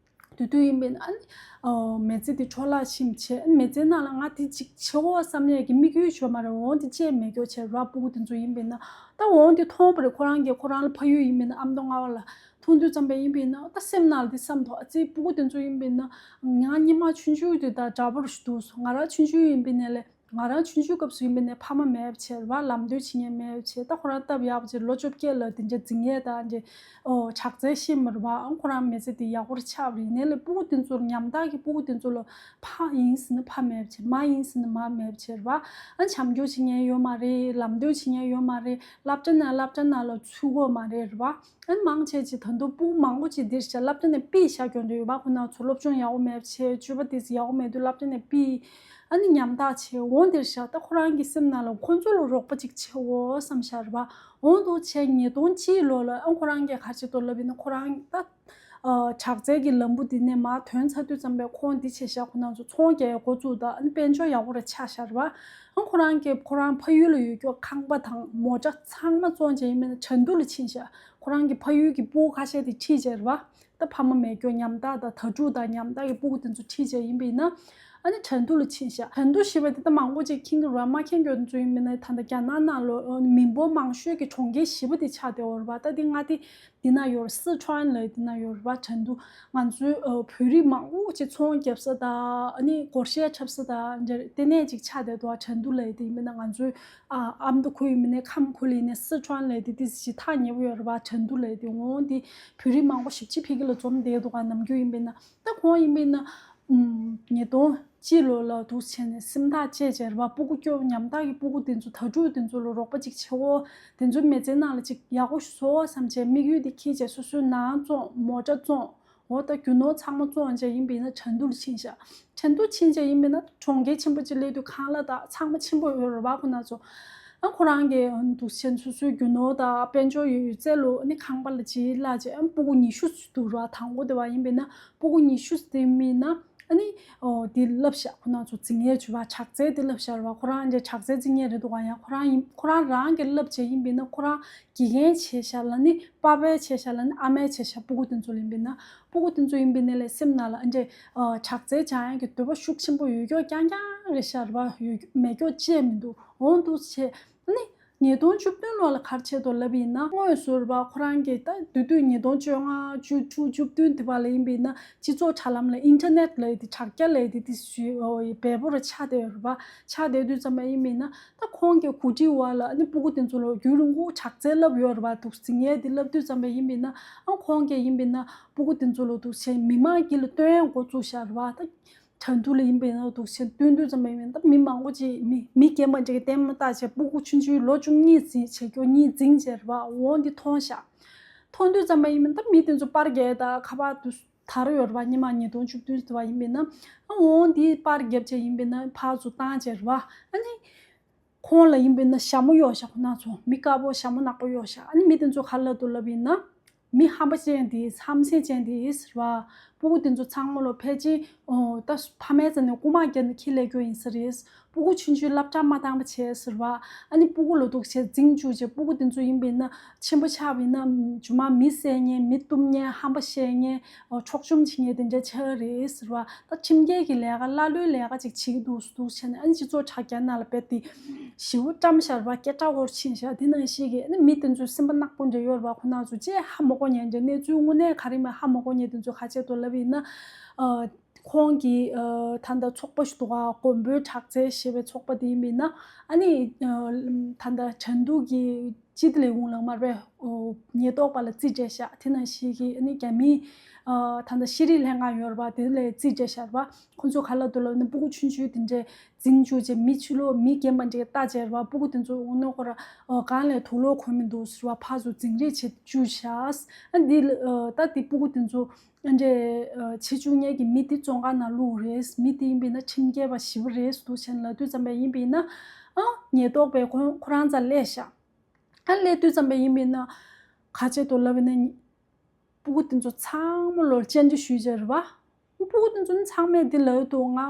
དེ་དུས་ཡིན་པས་ན་ཨ་ནི་ཨོ་མི་ཚེ་འདི་འཕྲོ་བརླག་ཕྱིན་བྱས། ཨ་ནི་མི་ཚེ་ནང་ལ་ང་དེ་ཅིག་བྱེད་དགོས་བསམ་ཡས་ཀྱི་དམིགས་ཡུལ་ཞིག་ཡོད་མ་རེད། འོ་དེ་བྱས་མེད་ཀྱོག་བྱས་རེད་བ། སྤུ་གུ་དེ་ཚོ་ཡིན་པས་ན་ད་འོ་དེ་མཐོང་བ་རེད། ཁོ་རང་གིས་ཁོ་རང་ལ་ཕ་ཡུལ་ཡིན་པས་ན་ཨ་མདོ་རྔ་བ་ལ་མཐོང་དུས་ཙམ་པ་ཡིན་པས་ན། ད་སེམས་ནང་ལ་འདི་བསམ་འདུག་ཨ་ཙི་སྤུ་གུ་དེ་ཚོ་ཡིན་པས་ན་ང་སྔོན་མ་ཆུང་ཆུང་དུས་དང་འདྲ་པོ་རེད་འདུག་ང་རང་ཆུང་ཆུང་ཡིན་པའི་ནས་ལས། ང་རང་ཆུང་ཆུང་སྐབས་སུ་ཡིན་པའི་ནས་ཕ་མ་མེད་པ་བྱས་རེད་བ། ལམ་སྟོན་བྱེད་མཁན་མེད་པ་བྱས། ད་ཁོ་རང་སྟབས་ཡག་པོ་བྱས་ལོ་བཅོ་བརྒྱད་ལ་དེ་འདྲ་འཛིང་ཡས་དང་འདྲ། ཨོ་དྲག་རྩལ་ཤེས་མ་རེད་བ། ཨང་ཁོ་རང་མི་ཚེ་དེ་ཡག་པོ་རེ་ཆགས་པ་རེད། ཡིན་ནའི་ལས་སྤུ་གུ་དེ་ཚོར་ཉམ་ཐག་གི་སྤུ་གུ་དེ་ཚོ་ལ་ཕ་ཡིན་ཟེར་ན་ཕ་མེད་པ་བྱས། མ་ཡིན་ཟེར་ན་མ་མེད་པ་བྱས་རེད་བ། ཨ་བྱམས་སྐྱོང་བྱེད་མཁན་ཡོད་མ་རེད། ལམ་སྟོན་བྱེད་མཁན་ཡོད་མ་རེད། སློབ་གྲྭ་ནང་སློབ་གྲྭ་ནང་ལ་ཚུད་ཀྱི་ཡོད་མ་རེད་རེད་བ། ཨ་ནི་མང་ཆེ་ཅིག་ད་དུང་སྤུ་གུ་མང་པོ་ཅིག་འདིར་བཞག་སློབ་གྲྭ་ནས་ཕུད་བཞག་ཀྱོག་འདྲ་ཡོད་པ། ཁོ་ན་ཚོ་སློབ་སྦྱོང་ཡག་པོ་མེད་པ་བྱས། སྤྱོད་པ་དེ་ཚོ་ཡག་པོ་མེད་དུས་སློབ་གྲྭ་ནས་ཕུད། ཨ་ནི་ཉམ་ཐག་བྱས། འོ་འདིར་བཞག་ད་ཁོ་རང་གི་སེམས་ནང་ལ་ཁོ་ཚོ་ལ་རོགས་པ་ཅིག་བྱེད་འོ་བསམ་བཞག་རེད་པ། འོ་འདུག་བྱས་ཉིས་སྟོང་གཅིག་ལོ་ལ་ཨ་ཁོ་རང་གིས་ག་རེ་བྱེད་འདུག་ལབ་ཡིན་ན། ཁོ་རང་ད་ཨ་དྲག་རྩལ་གྱི་ལམ་བུ་འདི་ནས་མར་ཐོན་ཚར་དུས་ཙམ་པས་ཁོང་འདི་བྱས་བཞག་ཁོ་ན་ཚོ་ཚོང་རྒྱག་ཡག་འགོ་བཙུགས། ད་ཨ་ནི་དཔལ་འབྱོར་ཡག་པོ་རེ་ཆགས་བཞག་རེད་པ། ཨ་ཁོ་རང་གིས་ཁོ་རང་ཕ་ཡུལ་ལ་ཡོད་ཀྱོག་ཁང་པ་དང་མོ་ཊ་ཚང་མ་བཙོངས་བྱས་ཡིན་མིན་ན་ཁྲ་འདུ་ལ་ཕྱིན་བཞག་ཁོ་རང་གི་ཕ་ཡུལ་གྱི་སྤུ་གུ་ཁ་ཤས་དེ་ཁྲིད་བྱས་རེད་པ། ད་ཕ་མ་མེད་ཀྱོག་ཉམ་ཐག་དང་དྭ་ཕྲུག་དང་ཉམ་ཐག་གི་སྤུ་གུ་དེ་ཚོ་ཁྲིད་བྱས་ཡིན་པས་ན། ཨ་ནི་ཁྲ་འདུ་ལ་ཕྱིན་བཞག་ཁྲ་འདུ་ཞེས་པ་དེ་ད་མང་པོ་ཅིག་མཁྱེན་གྱི་རེད་པ། མ་མཁྱེན་ཀྱོག་དེ་ཚོ་ཡིན་མིན་ན། ད་ལྟ་རྒྱ་ནག་ནང་ལོ་མི་འབོར་མང་ཤོས་ཀྱི་གྲོང་ཁྱེར་བཞི་པ་དེ་ཆགས་བསྡད་ཡོད་རེད་པ། ད་དེ་ང་དེ་འདི་ན་ཡོད་རེད། སི་ཁྲོན་ལབ་ཡ་དེ་ན་ཡོད་རེད་པ། ཁྲ་འདུ་ང་ཚོའི་ཨ་བོད་རིགས་མང་པོ་ཅིག་ཚོང་རྒྱབ་ས་དང་། ཨ་ནི་སྒོར་གཞས་འཁྲབ་ས་དང་འདྲ་ལྟེ་གནས་ཅིག་ཆགས་བསྡད་འདུག་ཁྲ་འདུ་ལབ་ཡ་དེ་ཡིན་མིན་ན། ང་ཚོའི་ཨ་ཨ་མདོ་ཁུལ་ཡིན་མིན་ན། ཁམས་ཁུལ་ཡིན་ནའི་སི་ཁྲོན་ལབ་ཡ་དེ་དེ་ཞེ་དྲག་ཉེ་པོ་ཡོད་རེད་པ། ཁྲ་འདུ་ལབ་ཡ་དེ། འོ་དེ་བོད་རིགས་མང་པོ་ཞེ་པོ་ཅིག་ཕ་གི་ལ་འཛོམས་བསྡད་འདུག་ག་ནམ་རྒྱུན་ཡིན་པས་ན། ད་ཁོང་ཡིན་པས་ན་ ཨུམ། ཉིས་སྟོང་གཅིག་ལོ་ལ་འདུག་བྱས་ནས་སེམས་ཐག་བཅད་བྱས་རེད་བ། སྤུ་གུ་སྐྱོ་ཉམ་ཐག་གི་སྤུ་གུ་དེ་ཚོ་དྭ་ཕྲུག་དེ་ཚོ་ལ་རོགས་པ་ཅིག་བྱེད་འོ། དེ་ཚོ་མི་ཚེ་ནང་ལ་ཅིག་ཡག་པོ་ཞིག་བཟོ་འོ་བསམ་བྱས་དམིགས་ཡུལ་དེ་འཁྱེར་བྱས་སོ་སོའི་ནང་བཙོང་མོ་ཊ་བཙོང་འོ། ད་རྒྱུ་ནོར་ཚང་མ་བཙོང་བྱས་ཡིན་པས་ན་ཁྲིན་ཏུ་ལ་ཕྱིན་ཤག་ཁྲིན་ཏུ་ཕྱིན་བྱས་ཡིན་པས་ན་གྲོང་ཁྱེར་ཆེན་པོ་ཅིག་སླེབས་དུས་ཁང་གླ་དང་ཚང་མ་ཆེན་པོ་ཡོད་རེད་བ་ཁོ་ན་ཚོ། ཨ་ཁོ་རང་གི་འདུག་སེ་སོ་སོའི་རྒྱུ་ནོར་དང་དཔལ་འབྱོར་ཡོད་ཡོད་ཚད་ལོ་ནི་ཁང་པ་ལ་ཅིག་གླ་བྱས། ཨ་སྤུ་གུ་ཉི་ཤུ་འདུག་ར། དང་པོ་དེ་བ་ཡིན་པས་ན་སྤུ་གུ་ཉི་ཤུ་དེ་མིན་ན་ཨ་ནི་ཨོ་དེ་བསླབ་བཞག་ཁོ་ན་ཚོ་འཛིང་ཡས་བྱུས་པ་ཕྱག་རྫས་དེ་བསླབ་བཞག་ར། ཁོ་རང་ཅིག་ཕྱག་རྫས་འཛིང་ཡས་རེད་འདུག་ག་ཡང་ཁོ་རང་ཡིན་ཁོ་རང་རང་གི་བསླབ་བྱས་ཡིན་པས་ན་ཁོ་རང་དགེ་རྒན་བྱས་ཤག་ལ་ནི་པ་ཕའི་བྱས་ཤག་ལ་ནི་ཨ་མའི་བྱས་ཤག་སྤུ་གུ་དེ་ཚོ་ལ་ཡིན་པས་ན་སྤུ་གུ་དེ་ཚོ་ཡིན་པས་ན་ལས་སེམས་ནང་ལ་ཨ་འདྲས་ཨ་ཕྱག་རྫས་སྦྱང་ཡས་ཀྱི་འདོད་པ་ཤུགས་ཆེན་པོ་ཡོད་ཀྱོག་རྐྱང་རྐྱང་རེད་ཤག་ར་བ། ཡོད་མེད་ཀྱོག་བཅས་མི་འདུག་འོང་འདུག་བྱས་ནི། ཉིས་སྟོང་བཅུ་བདུན་ལོ་ལ་ག་རེ་བྱས་འདུག་ལབ་ཡིན་ན་དངོས་སུ་ར་བ་ཁོ་རང་གིས་ད་དུས་དུས་ཉིས་སྟོང་བཅོ་ལྔ་བཅུ་དྲུག་བཅུ་བདུན་དེ་བ་ལ་ཡིན་པས་ན་སྤྱི་ཚོགས་དྲ་ལམ་ལ་ཨིན་ཊར་ནེཊ་ལབ་ཡས་དེ་དྲ་རྒྱ་ལབ་ཡས་དེ་དེ་ཞུ་འོ་ཡི་འབེལ་པོ་ར་ཆགས་བསྡད་ཡོད་ར་བ། ཆགས་བསྡད་དུས་ཙམ་པ་ཡིན་པས་ན་ད་ཁོང་གི་གོ་སྒྲིག་འོག་ལ་ཨ་ནི་སྤུ་གུ་དེ་ཚོ་ལ་རྒྱུན་རིང་པོ་ཕྱག་རྫས་བསླབ་ཡོད་ར་བ། འདུག་འཛིང་ཡས་དེ་བསླབ་དུས་ཙམ་པ་ཡིན་པས་ན་ཨ་ཁོང་གིས་ཡིན་པས་ན་སྤུ་གུ་དེ་ཚོ་ལ་འདུག་བྱས་མི་མང་དཀྱིལ་ལ་སྟོན་ཡས་འགོ་བཙུགས་ཤག་ར་བ། ད་ཁྲིན་ཏུ་ལ་ཡིན་པས་ན་འདུག་བྱས་སྟོན་དུས་ཙམ་པ་ཡིན་པས་ན་ད་མི་མང་པོ་ཅིག་མི་མི་རྒན་པ་འདྲ་གི་ལྟད་མོ་ལྟ་བྱས་སྤུ་གུ་ཆུང་ཆུང་ལོ་བཅུ་གཉིས་ཙམ་བྱས་ཀྱོག་གཉིས་འཛིང་བྱས་ར་བ། འོང་འདི་མཐོང་ཤག་མཐོང་དུས་ཙམ་པ་ཡིན་པས་ན་ད་མི་དེ་ཚོ་པར་རྒྱག་ད་ཁ་པར་དུ་དར་ཡོད་ར་བ། སྔོན་མ་ཉིས་སྟོང་བཅུ་བདུན་དེ་བ་ཡིན་པས་ན་ཨ་འོང་འདི་པར་རྒྱབ་བྱས་ཡིན་པས་ན་ཕར་ཚུར་བཏང་བྱས་ར་བ། ཨ་ནི། ཁོང་ལ་ཡིན་པས་ན་ཞྭ་མོ་གཡོགས་ཤག་ཁོ་ན་ཚོ་མི་དཀར་པོ་ཞྭ་མོ་ནག་པོ་གཡོགས་ཤག་ཨ་ནི་མི་དེ་ཚོ་ག་རེ་ལབ་འདུག་ལབ་ཡིན་ན། མི་ཧམ་པ་ཅན་དེ་ཧམ་སེམས་ཅན་དེ་ཟེར་བ། སྤུ་གུ་དེ་ཚོ་ཚང་མ་ལོ་ཕལ་ཆེར་ཨོ་ད་ཕ་མའི་རྩ་ནས་རྐུ་མ་བརྒྱབ་ནས་ཁྱེར་སླེབས་རྒྱུ་ཡིན་ས་རེད། སྤུ་གུ་ཆུང་ཆུང་སློབ་གྲྭ་མ་བཏང་བ་བྱས་ཟེར་བ། ཨ་ནི་སྤུ་གུ་ལ་འདུག་བྱས་འཛིང་བཅུག་བྱས་སྤུ་གུ་དེ་ཚོ་ཡིན་པས་ན་ཆེན་པོ་ཆགས་པས་ན་རྗེས་མ་མི་བསད་མཁན་མི་གཏུབ་མཁན་ཧམ་པ་བཤད་མཁན་ཨོ་འཕྲོག་བཅོམ་བྱེད་མཁན་དེ་འདྲ་ཆགས་རེད་ཟེར་བ། ད་ཁྲིམས་འགལ་གྱི་ལས་ཀ་ཀླ་ཀློའི་ལས་ཀ་ཅིག་བྱེད་ཀྱི་འདུག་འདུག་བྱས་ནས་ཨ་ནི་སྤྱི་ཚོགས་དྲ་རྒྱ་ནང་ལ་རྦད་དེ་ཞེ་པོ་བཀྲམ་ཤག་ར་བ། སྐད་གྲགས་ཧོར་ཕྱིན་ཤག་དེ་ནང་བཞིན་གྱི་ཨ་ནི་མི་དེ་ཚོའི་སེམས་པ་ནག་པོ་འདྲ་ཡོད་ར་བ། ཁོ་ན་ཚོ་ཅེས་ཧ་མ་གོ་མཁན་འདྲ་གནས་ཚུལ་དངོས་གནས་ག་རེ་མ་ཧ་མ་གོ་མཁན་དེ་ཚོ་ག་བྱས་འདུག་ལབ་ཡིན་ན། ཨ་ཁོང་གི་ཨ་ད་ལྟ་ཚོགས་པ་ཞིག་འདུག་ག་མགོན་པོའི་དྲག་རྩལ་ཞེས་པའི་ཚོགས་པ་དེ་ཡིན་པས་ན་ཨ་ནི་ཨ་ད་ལྟ་ཁྲིན་ཏུ་གི་སྤྱི་བདེ་ལས་ཁུངས་ལ་མར་པའི་ཉེན་རྟོག་པ་ལ་རྩིས་སྤྲད་ཤག་དེ་ནང་བཞིན་གྱི་ཨ་ནི་རྒྱ་མིའི་ཨ་ད་ལྟ་ཤེས་རིག་ལྷན་ཁང་ཡོད་རེད་པ། དེ་ལ་རྩིས་སྤྲད་ཤག་རེད་པ། ཁོ་ཚོ་ག་ལབ་འདུག་ལབ་ན་སྤུ་གུ་ཆུང་ཆུང་དེ་འདྲས་འཛིང་བཅུག་བྱས་མི་ཕྱི་ལོགས་མི་རྒན་པ་འདྲས་ལྟ་བྱས་རེད་པ། སྤུ་གུ་དེ་ཚོ་འོ་ན་ཁོ་ར་ཨ་གང་ལས་དུག་ལོག་གོན་མི་འདུག་ཟེར་བ། ཕར་ཚུར་འཛིང་རེས་བྱེད་བཅུག་ཤག་ཨ་འདི་ལ་ཨ་ད་འདི་སྤུ་གུ་དེ་ཚོ་ཨ་འདྲས་ཨ་བྱེད་བཅུག་མཁན་གྱི་མི་དེ་བཙོན་ཁང་ནང་བླུགས་རེད། མི་དེ་ཡིན་པས་ན་ཁྲིམས་འགལ་བ་ཞེ་པོ་རེད་འདུག་བྱས་ནས་ལབ་དུས་ཙམ་པ་ཡིན་པས་ན་ཨ་ཉེན་རྟོག་པས་ཁོ་ཁོ་རང་རྩར་སླེབས་ཤག་ཨ་སླེབས་དུས་ཙམ་པ་ཡིན་པས་ན་ག་བྱེད་དོ་ལབ་ཡིན་ན། སྤུ་གུ་དེ་ཚོ་ཚང་མ་ལོར་བཅར་འདྲི་ཞུས་བྱས་རེད་པ། སྤུ་གུ་དེ་ཚོ་ནི་ཚང་མས་འདི་ལབ་འདུག་ང་ཨ་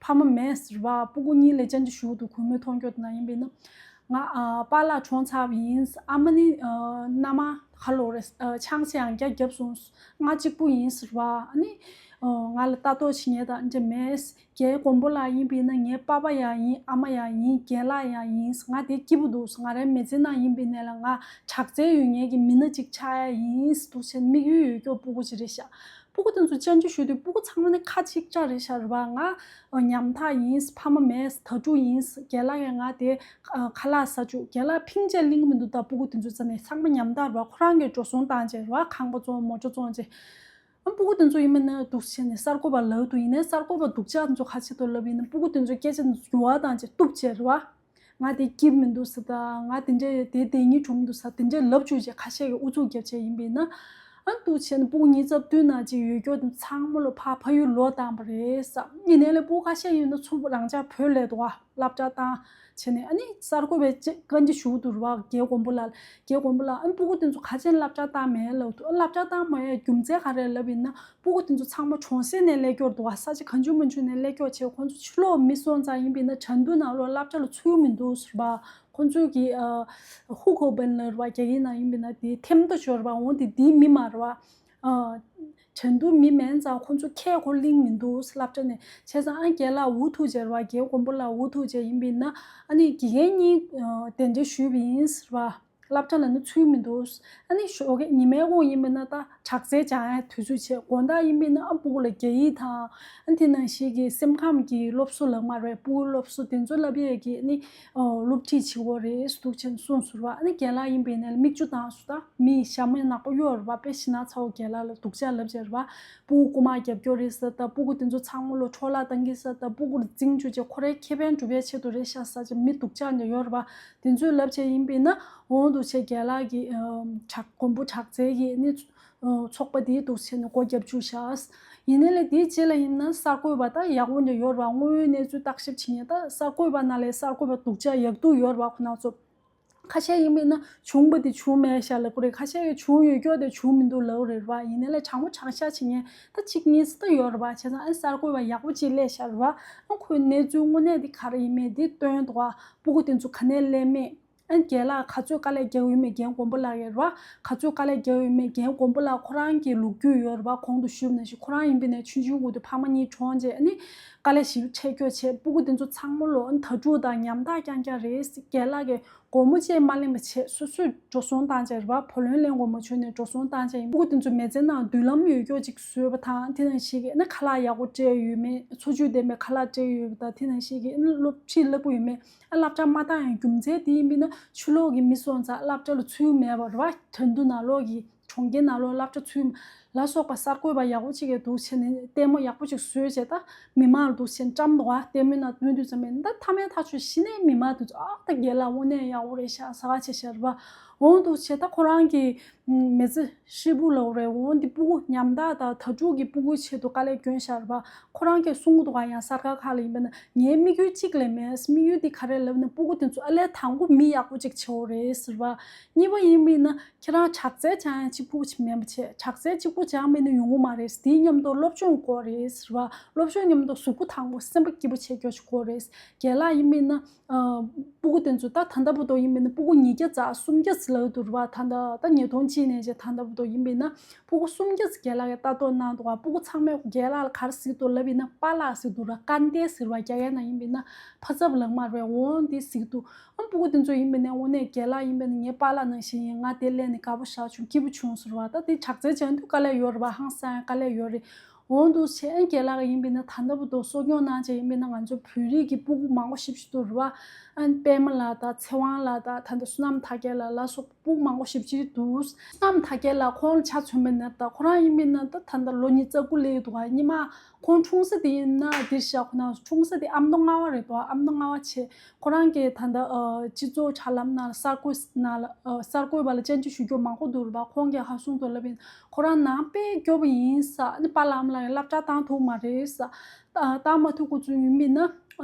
ཕ་མ་མེད་ཟེར་བ། སྤུ་གུ་གཉིས་ལ་བཅར་འདྲི་ཞུ་འདུག་གུས་མོས་མཐོང་རྒྱུ་དེ་ན་ཡིན་པས་ན། ང་ཨ་པཱ་ལགས་གྲོངས་ཚར་བ་ཡིན། ཨ་མ་ནི་ཨ་མནའ་མ་ཁ་ལོ་རེད། ཨ་ཆང་ས་ཡང་བརྒྱ་བརྒྱབ་སོང་། ང་གཅིག་པུ་ཡིན་ཟེར་བ། ཨ་ནི་ཨ་ང་ལ་ལྟ་རྟོག་བྱེད་མཁན་དང་འདྲ་མེད། རྒན་མགོན་པོ་ལགས་ཡིན་པས་ན་ངའི་པ་ཕ་ཡང་ཡིན། ཨ་མ་ཡང་ཡིན། རྒན་ལགས་ཡང་ཡིན། ང་དེ་སྐྱིད་པོ་འདུག་ང་རའི་མི་ཚེ་ནང་ཡིན་པའི་གནས་ལ་ང་དྲག་རྩལ་ཡོད་མཁན་གྱི་མི་སྣ་གཅིག་ཆགས་ཡ་ཡིན་འདུག་ཟེར་དམིགས་ཡུལ་ཡོད་ཀྱོག་སྤུ་གུ་ཅིག་རེད་ཤག་སྤུ་གུ་དེ་ཚོ་བཅར་འདྲི་ཞུས་དུས་སྤུ་གུ་ཚང་མ་ནི་ཁ་གཅིག་གྲགས་རེད་ཤག་རེད་པ། ང་ཉམ་ཐག་ཡིན། ཕ་མ་མེད། དྭ་ཕྲུག་ཡིན། རྒན་ལགས་ཀྱིས་ང་དེ་ཁ་ལག་ཟ་བཅུག་རྒན་ལགས་ཕིང་ཅེ་ལིང་མི་འདུག་ད་སྤུ་གུ་དེ་ཚོའི་རྩ་ནས་ཚང་མ་ཉམ་ཐག་རེད་པ། ཁོ་རང་གིས་འགྲོ་སོང་བཏང་བྱས་རེད་པ། ཁང་པ་བཙོང་། མོ་ཊ་བཙོང་བྱས། ཨ་སྤུ་གུ་དེ་ཚོ་ཡིན་མིན་ན་འདུག་བྱས་ནས་གསར་འགོད་པ་ལབ་འདུག་ཡིན་ནའི་གསར་འགོད་པ་སྡུག་ཅག་དེ་ཚོ་ག་བྱེད་འདུག་ལབ་ཡིན་ན། སྤུ་གུ་དེ་ཚོའི་སྐད་ཆ་འགྱུར་བ་བཏང་བྱས་གཏུབ་བྱས་རེད་པ། ང་དེ་སྐྱིད་མི་འདུག་ཟེར་དང་། ང་དེ་འདྲས་དེ་དེ་གཉིས་གྲུབ་མི་འདུག་ཟེར། དེ་འདྲས་ལབ་བཅུག་བྱས་ཁ་ཤས་ཀྱིས་ཨུ་ཚུགས་རྒྱབ་བྱས་ཡིན་པས་ན། ཨ་འདུག་བྱས་ནས་སྤུ་གུ་ཉིས་རྩ་བདུན་ནང་ཅིག་ཡོད་ཀྱོག་དེ་ཚང་མ་ལོ་ཕར་ཕ་ཡུལ་ལོག་བཏང་བ་རེད་ཟེར། ཡིན་ནའི་ལས་སྤུ་གུ་ཁ་ཤས་ཡིན་ན་ཚུར་རང་ཅག་བོད་ལ་འདུག་ག་སློབ་གྲྭ་བཏང་བྱས་ནས། ཨ་ནི་གསར་འགོད་པས་ཅིག་བཀའ་འདྲི་ཞུ་འདུག་རེད་པ། རྒན་མགོན་པོ་ལགས། རྒན་མགོན་པོ་ལགས། ཨ་ནི་སྤུ་གུ་དེ་ཚོ་ག་ཅན་སློབ་གྲྭ་བཏང་མེད་ལབ་འདུག་ཨ་སློབ་གྲྭ་བཏང་མ་ཡས་རྒྱུ་མཚན་ག་རེ་ལབ་ཡིན་ན། སྤུ་གུ་དེ་ཚོ་ཚང་མ་གྲོང་གསེབ་ནས་སླེབས་ཀྱོག་འདུག་ག་ས་ཆ་གང་བྱུང་མང་བྱུང་ནས་སླེབས་ཀྱོག་བྱས། ཁོང་ཚོ་ཕྱི་ལོགས་མི་སོང་ཙང་ཡིན་པས་ན་ཁྲིན་ཏུའུ་ནང་ལོགས་སློབ་གྲྭ་ལ་ཚུད་མི་འདུག་ཟེར་བ། ཁོང་ཚོ་གི་ཨ་ཧུ་ཁོ་བན་ལབ་རེད་པ། རྒྱ་ཡིག་ནང་ཡིན་པས་ན་དེ་ཐེམ་ཐོ་ཤོར་བ། འོང་དེ་དེའི་མི་མ་རེད་པ། ཨ་ཁྲིན་ཏུའུ་མི་མིན་ཙང་ཁོང་ཚོ་ཁས་ཁོ་གླེང་མི་འདུག་སློབ་གྲྭ་ནས། བྱས་ཙང་ཨ་རྒན་ལགས་འུ་ཐུག་བྱས་རེད་པ། རྒན་མགོན་པོ་ལགས་འུ་ཐུག་བྱས་ཡིན་པས་ན། ཨ་ནི་དགེ་རྒན་གཉིས་ཨ་གདན་འདྲེན་ཞུས་པ་ཡིན་ཟེར་བ། སློབ་གྲྭ་ལ་ནི་ཚུད་མི་འདུག་ཨ་ནི་ཞོགས་ཀས་ཉི་མའི་དགོང་ཡིན་པ་ན་ད་དྲག་རྩལ་སྦྱང་ཡ་དུས་ཚོད་བྱས། དགོང་དག་ཡིན་པ་ན་ཨ་སྤུ་གུ་ལ་རྒྱ་ཡིག་དང་ཨ་དེ་ནང་བཞིན་གྱི་སེམས་ཁམས་ཀྱི་སློབ་གསོ་ལབ་མ་རེད། སྤུ་གུའི་སློབ་གསོ་དེ་ཚོ་ལབ་ཡས་ཀྱི་ནི་སློབ་ཁྲིད་བྱེད་དགོས་རེད་འདུག་བྱས་ནས་གསུངས་སོང་ར། ཨ་ནི་རྒན་ལགས་ཡིན་པ་ན་མིག་ཆུ་བཏང་སོང་། ད་མི་ཞྭ་མོ་ནག་པོ་གཡོག་རེད་པ། དཔེ་ཞེ་ན་ཚ་བོ། རྒན་ལགས་ལ་སྡུག་ཅག་ལབ་བྱས་རེད་པ། སྤུ་གུ་རྐུ་མ་རྒྱབ་སྐྱོར་རེད་ཟེར། ད་སྤུ་གུ་དེ་ཚོ་ཚང་མ་ལོ་འཕྲོ་བརླག་བཏང་གི་ཟེར། ད་སྤུ་གུ་རྫིང་བཅུག་བྱས་ཁོ་རའི་ཁེ་ཕན་སྒྲུབ་པའི་ཆེད་དུ་རེད་ཤག་ཟེར་བྱས་མི་སྡུག་ཅག་འདྲ་ཡོད་རེད་པ། དེ་ཚོས་ལབ་བྱས་ཡིན་པས་ན་འོང་འདུག་བྱས་རྒན་ལགས་ཀྱི་ཨ་དྲག་མགོན་པོ་དྲག་རྩལ་གྱི་ནི་ཨ་ཚོགས་པ་དེའི་འདུག་བྱས་ནས་སྒོ་རྒྱབ་བཅུག་ཤག་ཡིན་ནའི་ལས་དེའི་རྗེས་ལ་ཡིན་ན་གསར་འགོད་པ་ད་ཡག་པོ་འདྲ་ཡོད་རེད་པ། དངོས་ཡོད་གནས་ཚུལ་བརྟག་ཞིབ་བྱེད་མཁན་ད་གསར་འགོད་པ་ནང་ལས་གསར་འགོད་པ་སྡུག་ཅག་ཡག་སྡུག་ཡོད་རེད་པ། ཁོ་ན་ཚོ། ཁ་ཤས་ཡིན་པས་ན་བྱུང་བ་དེ་བྱུང་མེད་ཤག་ལབ་ཀྱི་རེད། ཁ་ཤས་ཀྱིས་བྱུང་ཡོད་སྐྱོ་དེ་བྱུང་མི་འདུག་ལབ་རེད་པ། ཡིན་ནའི་ལས་དྲང་པོ་དྲང་བཞག་བྱེད་མཁན་ད་གཅིག་གཉིས་ཙམ་ད་ཡོད་རེད་པ། བྱས་ཙང་ཨ་གསར་འགོད་པ་ཡག་པོ་གཅིག་སླེབས་ཤག་རེད་པ། ཨ་ཁོའི་གནས་ཚུལ་དངོས་གནས་དེ་ག་རེ་ཡིན་མིན་དེ་སྟོན་འདུག་པ། སྤུ་གུ་དེ་ཚོ་ག་ནས་སླེབས་མིན། ཨ་རྒན་ལགས་ག་ཚོད་དཀའ་ལས་རྒྱག་ཡོད་མེད་རྒན་མགོན་པོ་ལགས་ཀྱིས་རེད་པ། ག་ཚོད་དཀའ་ལས་རྒྱག་ཡོད་མེད། རྒན་མགོན་པོ་ལགས་ཁོ་རང་གི་ལོ་རྒྱུས་ཡོད་རེད་པ། གོང་དུ་ཞུས་པ་ནང་བཞིན་ཁོ་རང་ཡིན་པས་ན་ཆུང་ཆུང་སྒང་དུ་ཕ་མ་གཉིས་གྲོངས་བྱས། ཨ་ནི་དཀའ་ལས་ཞེ་པོ་འཕྲད་སྐྱོ་བྱས། སྤུ་གུ་དེ་ཚོ་ཚང་མ་ལོ་ཨ་ནི་དྭ་ཕྲུག་དང་ཉམ་ཐག་རྐྱང་རྐྱང་རེད། རྒན་ལགས་ཀྱིས་སྒོར་མོ་གཅིག་མ་ལེན་པ་བྱས་སོ་སོས་འགྲོ་སོང་བཏང་བྱས་རེད་པ། བུ་ལོན་ལེན་དགོས་མ་བྱུང་ནས་འགྲོ་སོང་བཏང་བྱས་ཡིན། སྤུ་གུ་དེ་ཚོ་མི་ཚེ་ནང་མདུན་ལམ་ཡོད་སྐྱོ་ཅིག་བཟོས་པ་དང་། དེ་ནང་བཞིན་གྱི་ཨ་ནི་ཁ་ལག་ཡག་པོ་སྤྲད་ཡོད་མེད། འཚོ་བཅུད་ལྡན་པའི་ཁ་ལག་སྤྲད་ཡོད་པ་དང་། དེ་ནང་བཞིན་གྱི་ཨ་ནི་སློབ་ཁྲིད་སླ་པོ་ཡོད་མེད། ཨ་སློབ་གྲྭ་མ་བཏང་ཡང་རྒྱུ་མཚན་དེ་ཡིན་པས་ན་ཕྱི་ལོགས་ཀྱི་མི་སོང་ཙང་སློབ་གྲྭ་ལ་ཚུད་མེད་པ་རེད་པ། དོན་དུ་ནང་ལོགས་ཀྱི་གྲོང་ཁྱེར་ནང་ལོགས་སློབ་གྲྭ་ཚུད་ལ་སོགས་པ་གསར་འགོད་པ་ཡག་པོ་ཅིག་གིས་འདུག་བྱས་ནས་ལྟད་མོ་ཡག་པོ་ཅིག་བཟོས་བྱས། ད་མི་མང་ལ་འདུག་བྱས་ནས་བཀྲམ་འདུག་པ། ལྟད་མོའི་ནང་སྟོན་དུས་ཙམ་པས་ད་མཐའ་མའི་ཐག་ཆོད་གཞི་ནས་མི་མང་དེ་ཚོ་ཨ་ད་རྒན་ལགས་དངོས་གནས་ཡག་པོ་རེད་ཤག་ཟེར་ག་བྱས་བཞག་རེད་པ། འོང་འདུག་བྱས་ད་ཁོ་རང་གི་མི་ཚེ་ཧྲིལ་པོ་ལབ་རེད། འོང་འདི་སྤུ་གུ་ཉམ་ཐག་དང་དྭ་ཕྲུག་གི་སྤུ་གུའི་ཆེད་དུ་དཀའ་ལས་བསྐྱོན་བཞག་རེད་པ། ཁོ་རང་གིས་གསུང་གི་འདུག་ག་ཡང་གསར་ཁང་ཁག་ལ་ཡིན་པས་ན་ངའི་དམིགས་ཡུལ་གཅིག་ལས་མེད། དམིགས་ཡུལ་འདི་ག་རེ་ལབ་ན་སྤུ་གུ་དེ་ཚོ་ཨ་ལས་དང་པོ་མི་ཡག་པོ་ཅིག་བྱེད་དགོས་རེད་ཟེར་བ། གཉིས་པ་ཡིན་པས་ན་ཁྱེད་རང་དྲག་རྩལ་སྦྱང་ཡ་གཅིག་པུ་ཅིག་མིན་པ་བྱས། དྲག་རྩལ་གཅིག་པུ་སྦྱངས་པས་ན་ཡོང་གི་མ་རེད། དེའི་མཉམ་དུ་སློབ་སྦྱོང་དགོས་རེད་ཟེར་བ། སློབ་སྦྱོང་མཉམ་དུ་གཟུགས་པོ་དྭངས་པོ་སེམས་པ་སྐྱིད་པོ་བྱེད་རྒྱུ་ཞིག་དགོས་རེད། རྒན་ལགས་ཡིན་པས་ན་ཨ་སྤུ་གུ་དེ་ཚོ་ད་ད་ལྟ་བར་དུ་ཡིན་པས་ན་སྤུ་གུ་ཉིས་བརྒྱ་ཙམ་སུམ་བརྒྱ་ཙམ་ལབ་འདུག་རེད་པ། ད་ལྟ་ད་ཉིས་སྟོང་གཅིག་ནས་བྱས་ད་ལྟ་བར་དུ་ཡིན་པས་ན་སྤུ་གུ་སུམ་བརྒྱ་ཙམ་རྒན་ལགས་ཀྱིས་ལྟ་རྟོག་གནང་འདུག་ག་སྤུ་གུ་ཚང་མས་རྒན་ལགས་ལ་ག་རེ་ཟེར་གྱི་འདུག་ལབ་ཡིན་ན་པཱ་ལགས་ཟེར་གྱི་འདུག་ར། དཀའ་འདས་ཟེར་བ་རྒྱ་སྐད་ནང་ཡིན་པས་ན་ཕ་ཚབ་ལབ་མ་རེད། འོང་འདི་ཟེར་གྱི་འདུག་ཨ་སྤུ་གུ་དེ་ཚོ་ཡིན་པས་ན་དངོས་གནས་རྒན་ལགས་ཡིན་པས་ན་ངའི་པཱ་ལགས་ནང་བཞིན་ཡིན། ང་དེ་སླེབས་ནས་དགའ་པོ་བཞག་བྱུང་། སྐྱིད་པོ་བྱུང་ཟེར་བ། ད་དེ་དྲག་རྩལ་སྦྱང་དུས་དཀའ་ལས་ཡོད་རེད་པ། ཧང་སང་དཀའ་ལས་ཡོད་རེད། འོང་འདུག་བྱས་ཨ་རྒན་ལགས་ཡིན་པས་ན་ད་ལྟ་བར་དུ་གསོ་སྐྱོང་གནང་བྱས་ཡིན་པས་ན་ང་ཚོ་བོད་རིགས་ཀྱི་སྤུ་གུ་མང་པོ་ཞེ་པོ་ཅིག་འདུག་རེད་པ། ཨ་པད་མ་ལགས་དང་ཚེ་དབང་ལགས་དང་ད་ལྟ་བསོད་ནམས་དར་རྒྱས་ལགས་ལ་སོགས་སྤུ་གུ་མང་པོ་ཞེ་པོ་ཅིག་འདུག་བསོད་ནམས་དར་རྒྱས་ལགས་ཁོང་ལ་ཆ་མཚོན་པ་ན་ད་ཁོ་རང་ཡིན་པས་ན་ད་ད་ལྟ་ལོ་ཉི་ཤུ་རྩ་དགུ་སླེབས་འདུག་ག་སྔོན་མ་ཁོང་འཁྲུངས་ས་དེ་ཡིན་ན་འདིར་བཞག་ཁོ་ན་འཁྲུངས་ས་དེ་ཨ་མདོ་རྔ་བ་རེད་འདུག་ཨ་མདོ་རྔ་བ་བྱས། ཁོ་རང་གིས་ད་ལྟ་ཨ་སྤྱི་ཚོགས་དྲ་ལམ་ནང་ལ་གསར་འགོད་ནང་ལ་ཨ་གསར་འགོད་པ་ལ་བཅར་འདྲི་ཞུ་རྒྱུ་མང་པོ་འདུག་རེད་པ། ཁོང་གིས་ཧ་གསུང་དུ་ལབ་པ་ཡིན། ཁོ་རང་ནང་དཔེ་སྐྱོ་པོ་ཡིན་ཟེར། ཨ་ནི་པཱ་ལགས་ཨ་མ་ལགས་ཀྱིས་སློབ་གྲྭ་བཏང་ཐུབ་མ་རེད་ཟེར། ཨ་བཏང་མ་ཐུབ་ཁོ་ཚོ་ཡིན་པས་ན་ཨ་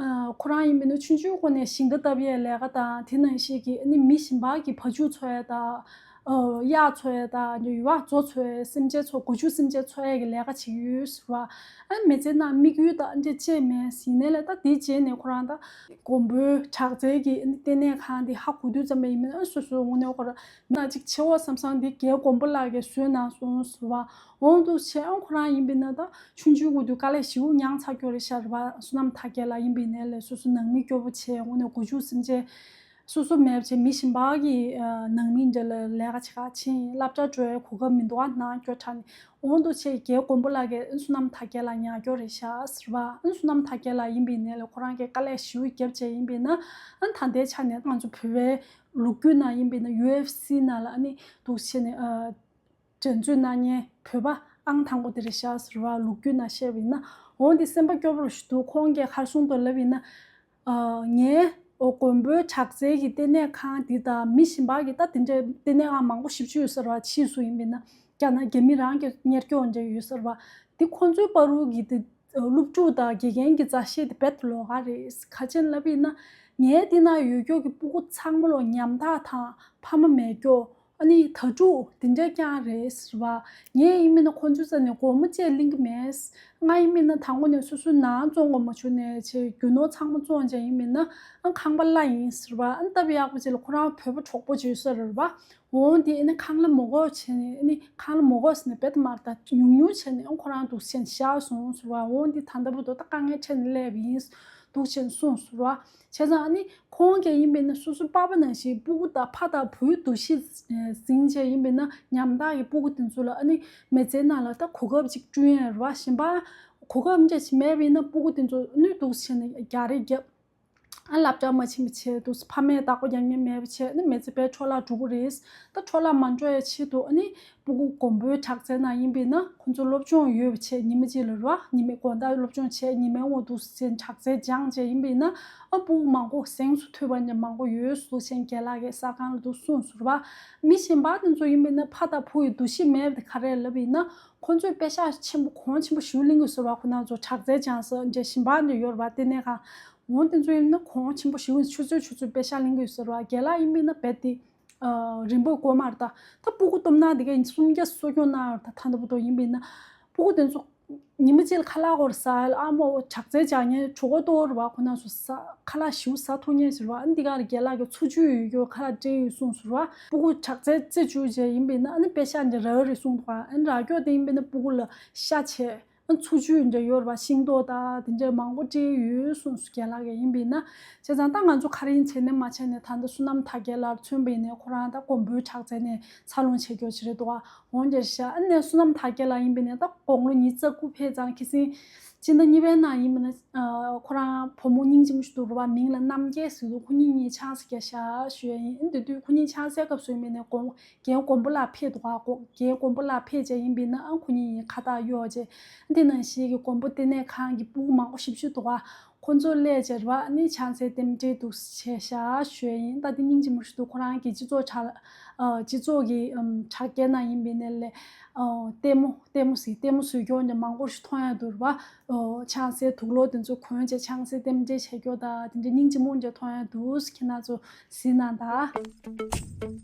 ཁོ་རང་ཡིན་པས་ན་ཆུང་ཆུང་སྒང་ནས་ཞིང་ཁ་བཏབ་ཡས་ལས་ཀ་དང་། དེ་ནང་བཞིན་གྱི་ཨ་ནི་མི་གཞན་པ་གི་བ་ཕྱུགས་འཚོ་ཡས་དང་། ཨ་གཡག་འཚོ་ཡས་དང་། ཡོ་བ་མཛོ་འཚོ་ཡས། སེམས་ཅན་འཚོ། སྒོ་ཕྱུགས་སེམས་ཅན་འཚོ་ཡས་ཀྱི་ལས་ཀ་བྱེད་ཀྱི་ཡོད་ཟེར་བ། ཨ་མི་ཚེ་ནང་དམིགས་ཡུལ་དང་འདྲ་ཅིག་མེད་ཟེར་ནས་ལས། ད་དེའི་རྗེས་ནས་ཁོ་རང་ད་མགོན་པོའི་དྲག་རྩལ་གྱི་ལྟེ་གནས་ཁང་དེ་ཧ་གོ་དུས་ཙམ་པ་ཡིན་ན་སོ་སོའི་དངོས་གནས་ཁོ་རང་མི་ནག་ཅིག་ཆེ་བ་བསམ་བསམ་དེ་རྒན་མགོན་པོ་ལགས་ཀྱིས་བཟོས་གནང་སོང་ཟེར་བ། འོང་འདུག་བྱས་ཨང་ཁོ་རང་ཡིན་པས་ན་ད་ཆུང་ཆུང་སྒང་དུ་དཀའ་ལས་ཞེ་པོ་མྱངས་ཚར་ཡོད་རེད་ཤག་རེད་པ། བསོད་ནམས་དར་རྒྱས་ལགས་ཡིན་པས་ནའི་ལས་སོ་སོ་ནང་མི་སྐྱོ་པོ་བྱས། དངོས་གནས་སྒོ་ཕྱུགས་སེམས་ཅན་སོ་སོ་མེད་བྱས་མི་གཞན་པ་གི་ཨ་ནང་མི་འདྲ་ལ་ལས་ཀ་བྱེད་ག་ཕྱིན། སློབ་གྲྭ་འགྲོ་ཡའི་གོ་སྐབས་མི་འདུག་ཨ་ནང་སྐྱོ་དྲགས་ནས། འོང་འདུག་བྱས་རྒན་མགོན་པོ་ལགས་ཀྱིས་བསོད་ནམས་དར་རྒྱས་ལགས་ཉར་སྐྱོར་རེད་ཤག་ཟེར་བ། བསོད་ནམས་དར་རྒྱས་ལགས་ཡིན་པས་ནའི་ལས་ཁོ་རང་གིས་དཀའ་ལས་ཞེ་པོ་བརྒྱབ་བྱས་ཡིན་པས་ན། ཨ་ད་ལྟའི་ཆ་ནས་ང་ཚོ་བོད་པའི་ལོ་རྒྱུས་ནང་ཡིན་པས་ན་ཡུ་ཨེཕ་སི་ནང་ལ་ཨ་ནི་འདུག་བྱས་ནས་ཨ་འགྲན་རྩོད་གནང་མཁན་བོད་པ་ཨང་དང་པོ་དེ་རེད་ཤག་ཟེར་བ་ལོ་རྒྱུས་ནང་བཤད་པ་ཡིན་ན། འོང་འདི་སེམས་པ་སྐྱོ་པོ་ཞིག་འདུག་ཁོང་གིས་ག་རེ་གསུངས་འདུག་ལབ་ཡིན་ན། ཨ་ངའི་ཨོ་མགོན་པོའི་དྲག་རྩལ་གྱི་ལྟེ་གནས་ཁང་འདི་དང་མི་གཞན་པ་གི་ད་དེ་འདྲའི་ལྟེ་གནས་ཁང་མང་པོ་ཞེ་པོ་ཅིག་ཡོད་ས་རེད་པ། ཕྱིས་སུ་ཡིན་པས་ན་རྒྱ་ནག་རྒྱ་མི་རང་གི་གཉེར་སྐྱོང་འདྲ་ཡོད་ས་རེད་པ། འདི་ཁོང་ཚོའི་བར་དུ་གི་དེ་སློབ་ཕྲུག་དང་དགེ་རྒན་གྱི་མཛའ་བཤེས་དེ་རྦད་ལོགས་ཀ་རེད། ག་རེ་ལབ་ཡིན་ན་ངའི་འདི་ན་ཡོད་ཀྱོག་གི་སྤུ་གུ་ཚང་མ་ལོ་ཉམ་ཐག་དང་ཕ་མ་མེད་ཀྱོག་ཨ་ནི་དྭ་ཕྲུག་དེ་འདྲ་རྐྱང་རེད་ཟེར་བ། ངས་ཡིན་མིན་ན་ཁོང་ཚོའི་རྩ་ནས་སྒོར་མོ་གཅིག་ལེན་གྱི་མེད། ང་ཡིན་མིན་ན་དང་པོ་ནས་སོ་སོའི་ནང་བཙོང་དགོས་མ་བྱུང་ནས་བྱས་རྒྱུ་ནོར་ཚང་མ་བཙོང་བྱས་ཡིན་མིན་ན་ཨ་ཁང་པ་གླ་ཡིན་ཟེར་བ། ཨ་ནི་སྟབས་ཡག་པོ་ཅིག་ལ་ཁོ་རང་བོད་པ་གྲོགས་པོ་ཅིག་ཡོད་ས་རེད་བ། འོང་དེ་ཨ་ནི་ཁང་གླ་མ་དགོས་བྱས་ནས་ཨ་ནི་ཁང་གླ་མ་དགོས་ཟེར་ནས་རྦད་དེ་མ་རེད། ད་ཉུང་ཉུང་བྱས་ནས་ཨ་ཁོ་རང་འདུག་བྱས་ནས་བཞག་སོང་ཟེར་བ། འོང་དེ་ད་ལྟ་བར་དུ་ད་དཀའ་ངལ་འཕྲད་ནས་སླེབས་ཡིན། འདུག་ཅེས་གསུངས་སོང་བ། བྱས་ཙང་ཨ་ནི་ཁོང་གིས་ཡིན་པས་ན་སོ་སོའི་པ་ཕ་ནང་བཞིན་སྤུ་གུ་དང་ཕ་དང་བུའི་འདུ་ཤེས་ཟིན་བྱས་ཡིན་པས་ན་ཉམ་ཐག་གི་སྤུ་གུ་དེ་ཚོ་ལ་ཨ་ནི་མི་ཚེའི་ནང་ལ་ད་གོ་སྐབས་ཅིག་བསྐྲུན་ཡ་རེད་བ། གཞན་པ་གོ་སྐབས་འདྲ་ཞིག་མེད་པས་ན་སྤུ་གུ་དེ་ཚོ་ཨ་ནི་འདུག་བྱས་ནས་རྒྱག་རེས་རྒྱབ། ཨ་སློབ་གྲྭ་མ་ཕྱིན་པ་བྱས་འདུག་ཕ་མས་བདག་པོ་རྒྱག་མཁན་མེད་པ་བྱས་ཨ་ནི་མི་ཚེ་དཔེ་འཕྲོ་བརླག་འགྲོ་གི་རེད། ད་འཕྲོ་བརླག་མ་འགྲོ་ཡ་ཆེད་དུ་ཨ་ནི་སྤུ་གུ་དགོན་པའི་དྲག་རྩལ་ནང་ཡིན་པས་ན་ཁོང་ཚོ་སློབ་སྦྱོང་ཡོད་པ་བྱས་ཉི་མ་གཅིག་ལ་རེད་བ། ཉི་མའི་དགོང་དག་སློབ་སྦྱོང་བྱས་ཉི་མའི་དབང་འདུག་སེ་དྲག་རྩལ་སྦྱངས་བྱས་ཡིན་པས་ན་ཨ་སྤུ་གུ་མང་པོ་གཟེངས་སུ་ཐོན་པ་འདྲ་མང་པོ་ཡོད་སུ་ཆེན་རྒན་ལགས་ཀྱིས་གསར་ཁང་ལ་འདུག་གསུངས་སོང་བ། མི་གཞན་པ་དེ་ཚོ་ཡིན་པས་ན་ཕ་དང་བུ་ཡི་འདུ་ཤེས་མེད་པ་དེ་ག་རེ་ལབ་ཡིན་ན་ཁོང་ཚོས་པེ་ཤག་ཆེན་པོ་གོང་ཆེན་པོ་ཞིག་ལེན་གྱི་ཡོད་ཟེར་བ། ཁོ་ན་ཚོ་དྲག་རྩལ་སྦྱངས་ས་འདྲ་གཞན་པ་འདྲ་ཡོད་རེད་བ། ལྟེ་གནས་ཁང་འོང་དེ་ཚོ་ཡིན་ན་གོང་ཆེན་པོ་ཞིག་ཆུ་ཚོད་ཆུ་ཚོད་པེ་ཤག་ལེན་གྱི་ཡོད་ཟེར་བ། རྒན་ལགས་ཡིན་པས་ན་རྦད་དེ། ཨ། རིན་པོ་དགོས་མ་རེད་ད། ད་སྤུ་གུ་སྟོབས་ན་དེ་ག་ཡིན་སུམ་བརྒྱ་གསོ་སྐྱོང་གནང་ཡོད་ད། ད་ལྟ་བུ་དོ་ཡིན་པས་ན། སྤུ་གུ་དེ་ཚོ་ཉི་མ་གཅིག་ལ་ཁ་ལག་སྒོར་ཟ་ཨ་མོ་དྲག་རྩལ་སྦྱང་མཁན་གྲོད་ཁོག་ལྟོགས་རེད་བ། ཁོ་ན་ཚོ་ཟ་ཁ་ལག་ཞིའུ་ཟ་ཐུབ་མཁན་ཟེར་བ། ཨ་འདི་ག་རེ་རྒན་ལགས་ཀྱི་འཚོ་བཅུད་ཡོད་རྒྱུ་ཁ་ལག་སྤྲད་ཡོད་གསུངས་ཟེར་བ། སྤུ་གུ་དྲག་རྩལ་རྩེ་བཅུག་བྱས་ཡིན་པས་ན་ཨ་ནི་པེ་ཤག་འདི་རག་རེད་གསུངས་འདུག་ཨ་ནི་རག་རྒྱུ་དེ་ཡིན་པས་ན་སྤུ་གུ་ལ་ཤ་བྱས། འཚོ་བཅུད་འདྲ་ཡོད་རེད་བ། ཤིང་ཏོག་དང་དེ་འདྲ་མང་པོ་སྤྲད་ཡོད་གསུངས་སོང་རྒན་ལགས་ཀྱིས་ཡིན་པས་ན། བྱས་ཙང་ད་ང་ཚོ་ག་རེ་ཡིན་བྱས་ནས་མ་བྱས་ནས་ད་ལྟ་བསོད་ནམས་དར་རྒྱས་ལགས་མཚོན་པ་ཡིན་ནས་ཁོ་རང་ད་དགོན་པའི་དྲག་རྩལ་ནས་འཚར་ལོངས་བྱེད་རྒྱུ་ཅིག་རེད་འདུག་ཨ། འོང་རྒྱ་ཤ་ཨ་ནས་བསོད་ནམས་དར་རྒྱས་ལགས་ཡིན་པས་ན་ད་དགུང་ལོ་ཉི་ཤུ་རྩ་དགུ་ཕེབས་ཙང་ཁ་སང་སྤྱི་ཟླ་གཉིས་པའི་ནང་ཡིན་པས་ན་ཁོ་རང་བུ་མོ་སྙིང་རྗེ་མོ་ཞིག་འདུག་རེད་བ། མིང་ལ་རྣམ་རྒྱལ་ཟེར་འདུག་ཁོ་གཉིས་གཉིས་ཆང་ས་རྒྱག་ཤག་ཞུ་ཡ་ཡིན། ཨ་དེ་དུས་ཁོ་གཉིས་ཆང་སའི་སྐབས་སུ་ཡིན་པས་ན་དགོང་། རྒན་དགོན་པ་ལ་ཕེབས་འདུག་ག་རྒན་དགོན་པ་ལ་ཕེབས་བྱས་ཡིན་པས་ན་ཨ་ཁོ་གཉིས་ཁ་བཏགས་གཡོགས་བྱས། འདི་ནང་བཞིན་གྱི་དགོན་པ་ལྟེ་གནས་ཁང་གི་སྤུ་གུ་མང་པོ་ཞེ་པོ་ཅིག་འདུག་ག་ཁོ་ཚོ་སླེབས་བྱས་རེད་བ། ཨ་ནི་ཆང་སའི་རྟེན་འབྲེལ་འདུག་བྱས་ཤག་ཞུ་ཡ་ཡིན། ད་འདི་སྙིང་རྗེ་མོ་ཞིག་འདུག་ཁོ་རང་གི་སྤྱི་ཚོགས་དྲ་ཨ་སྤྱི་ཚོགས་ཀྱི་ཨམ་དྲ་རྒྱའི་ནང་ཡིན་པས་ན་ལས་ཨ་ལྟད་མོ་ལྟད་མོ་ཟེར་ལྟད་མོ་བཟོ་རྒྱུ་འདྲ་མང་པོ་ཞིག་མཐོང་ཡ་འདུག་རེད་བ། ཨོ། ཆང་སའི་དུག་ལོག་དེ་ཚོ་གོན་བྱས་ཆང་སའི་རྟེན་འབྲེལ་བྱེད་རྒྱུ་དང་དེ་འདྲའི་སྙིང་རྗེ་མོ་འདྲ་མཐོང་ཡ་འདུག་ཁྱེད་རང་ཚོ་གཟིགས་གནང་དང་།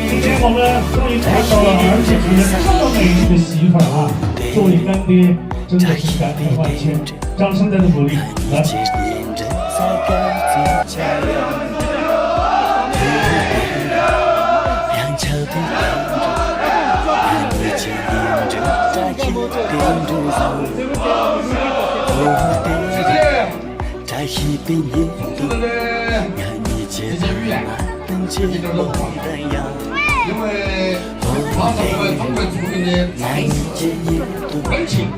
今天我们终于看到了儿子成为这么美丽的媳妇儿啊！作为干爹，真的是感慨万千，掌声再次鼓励，来。 因为马总为通过主理的才情、本性，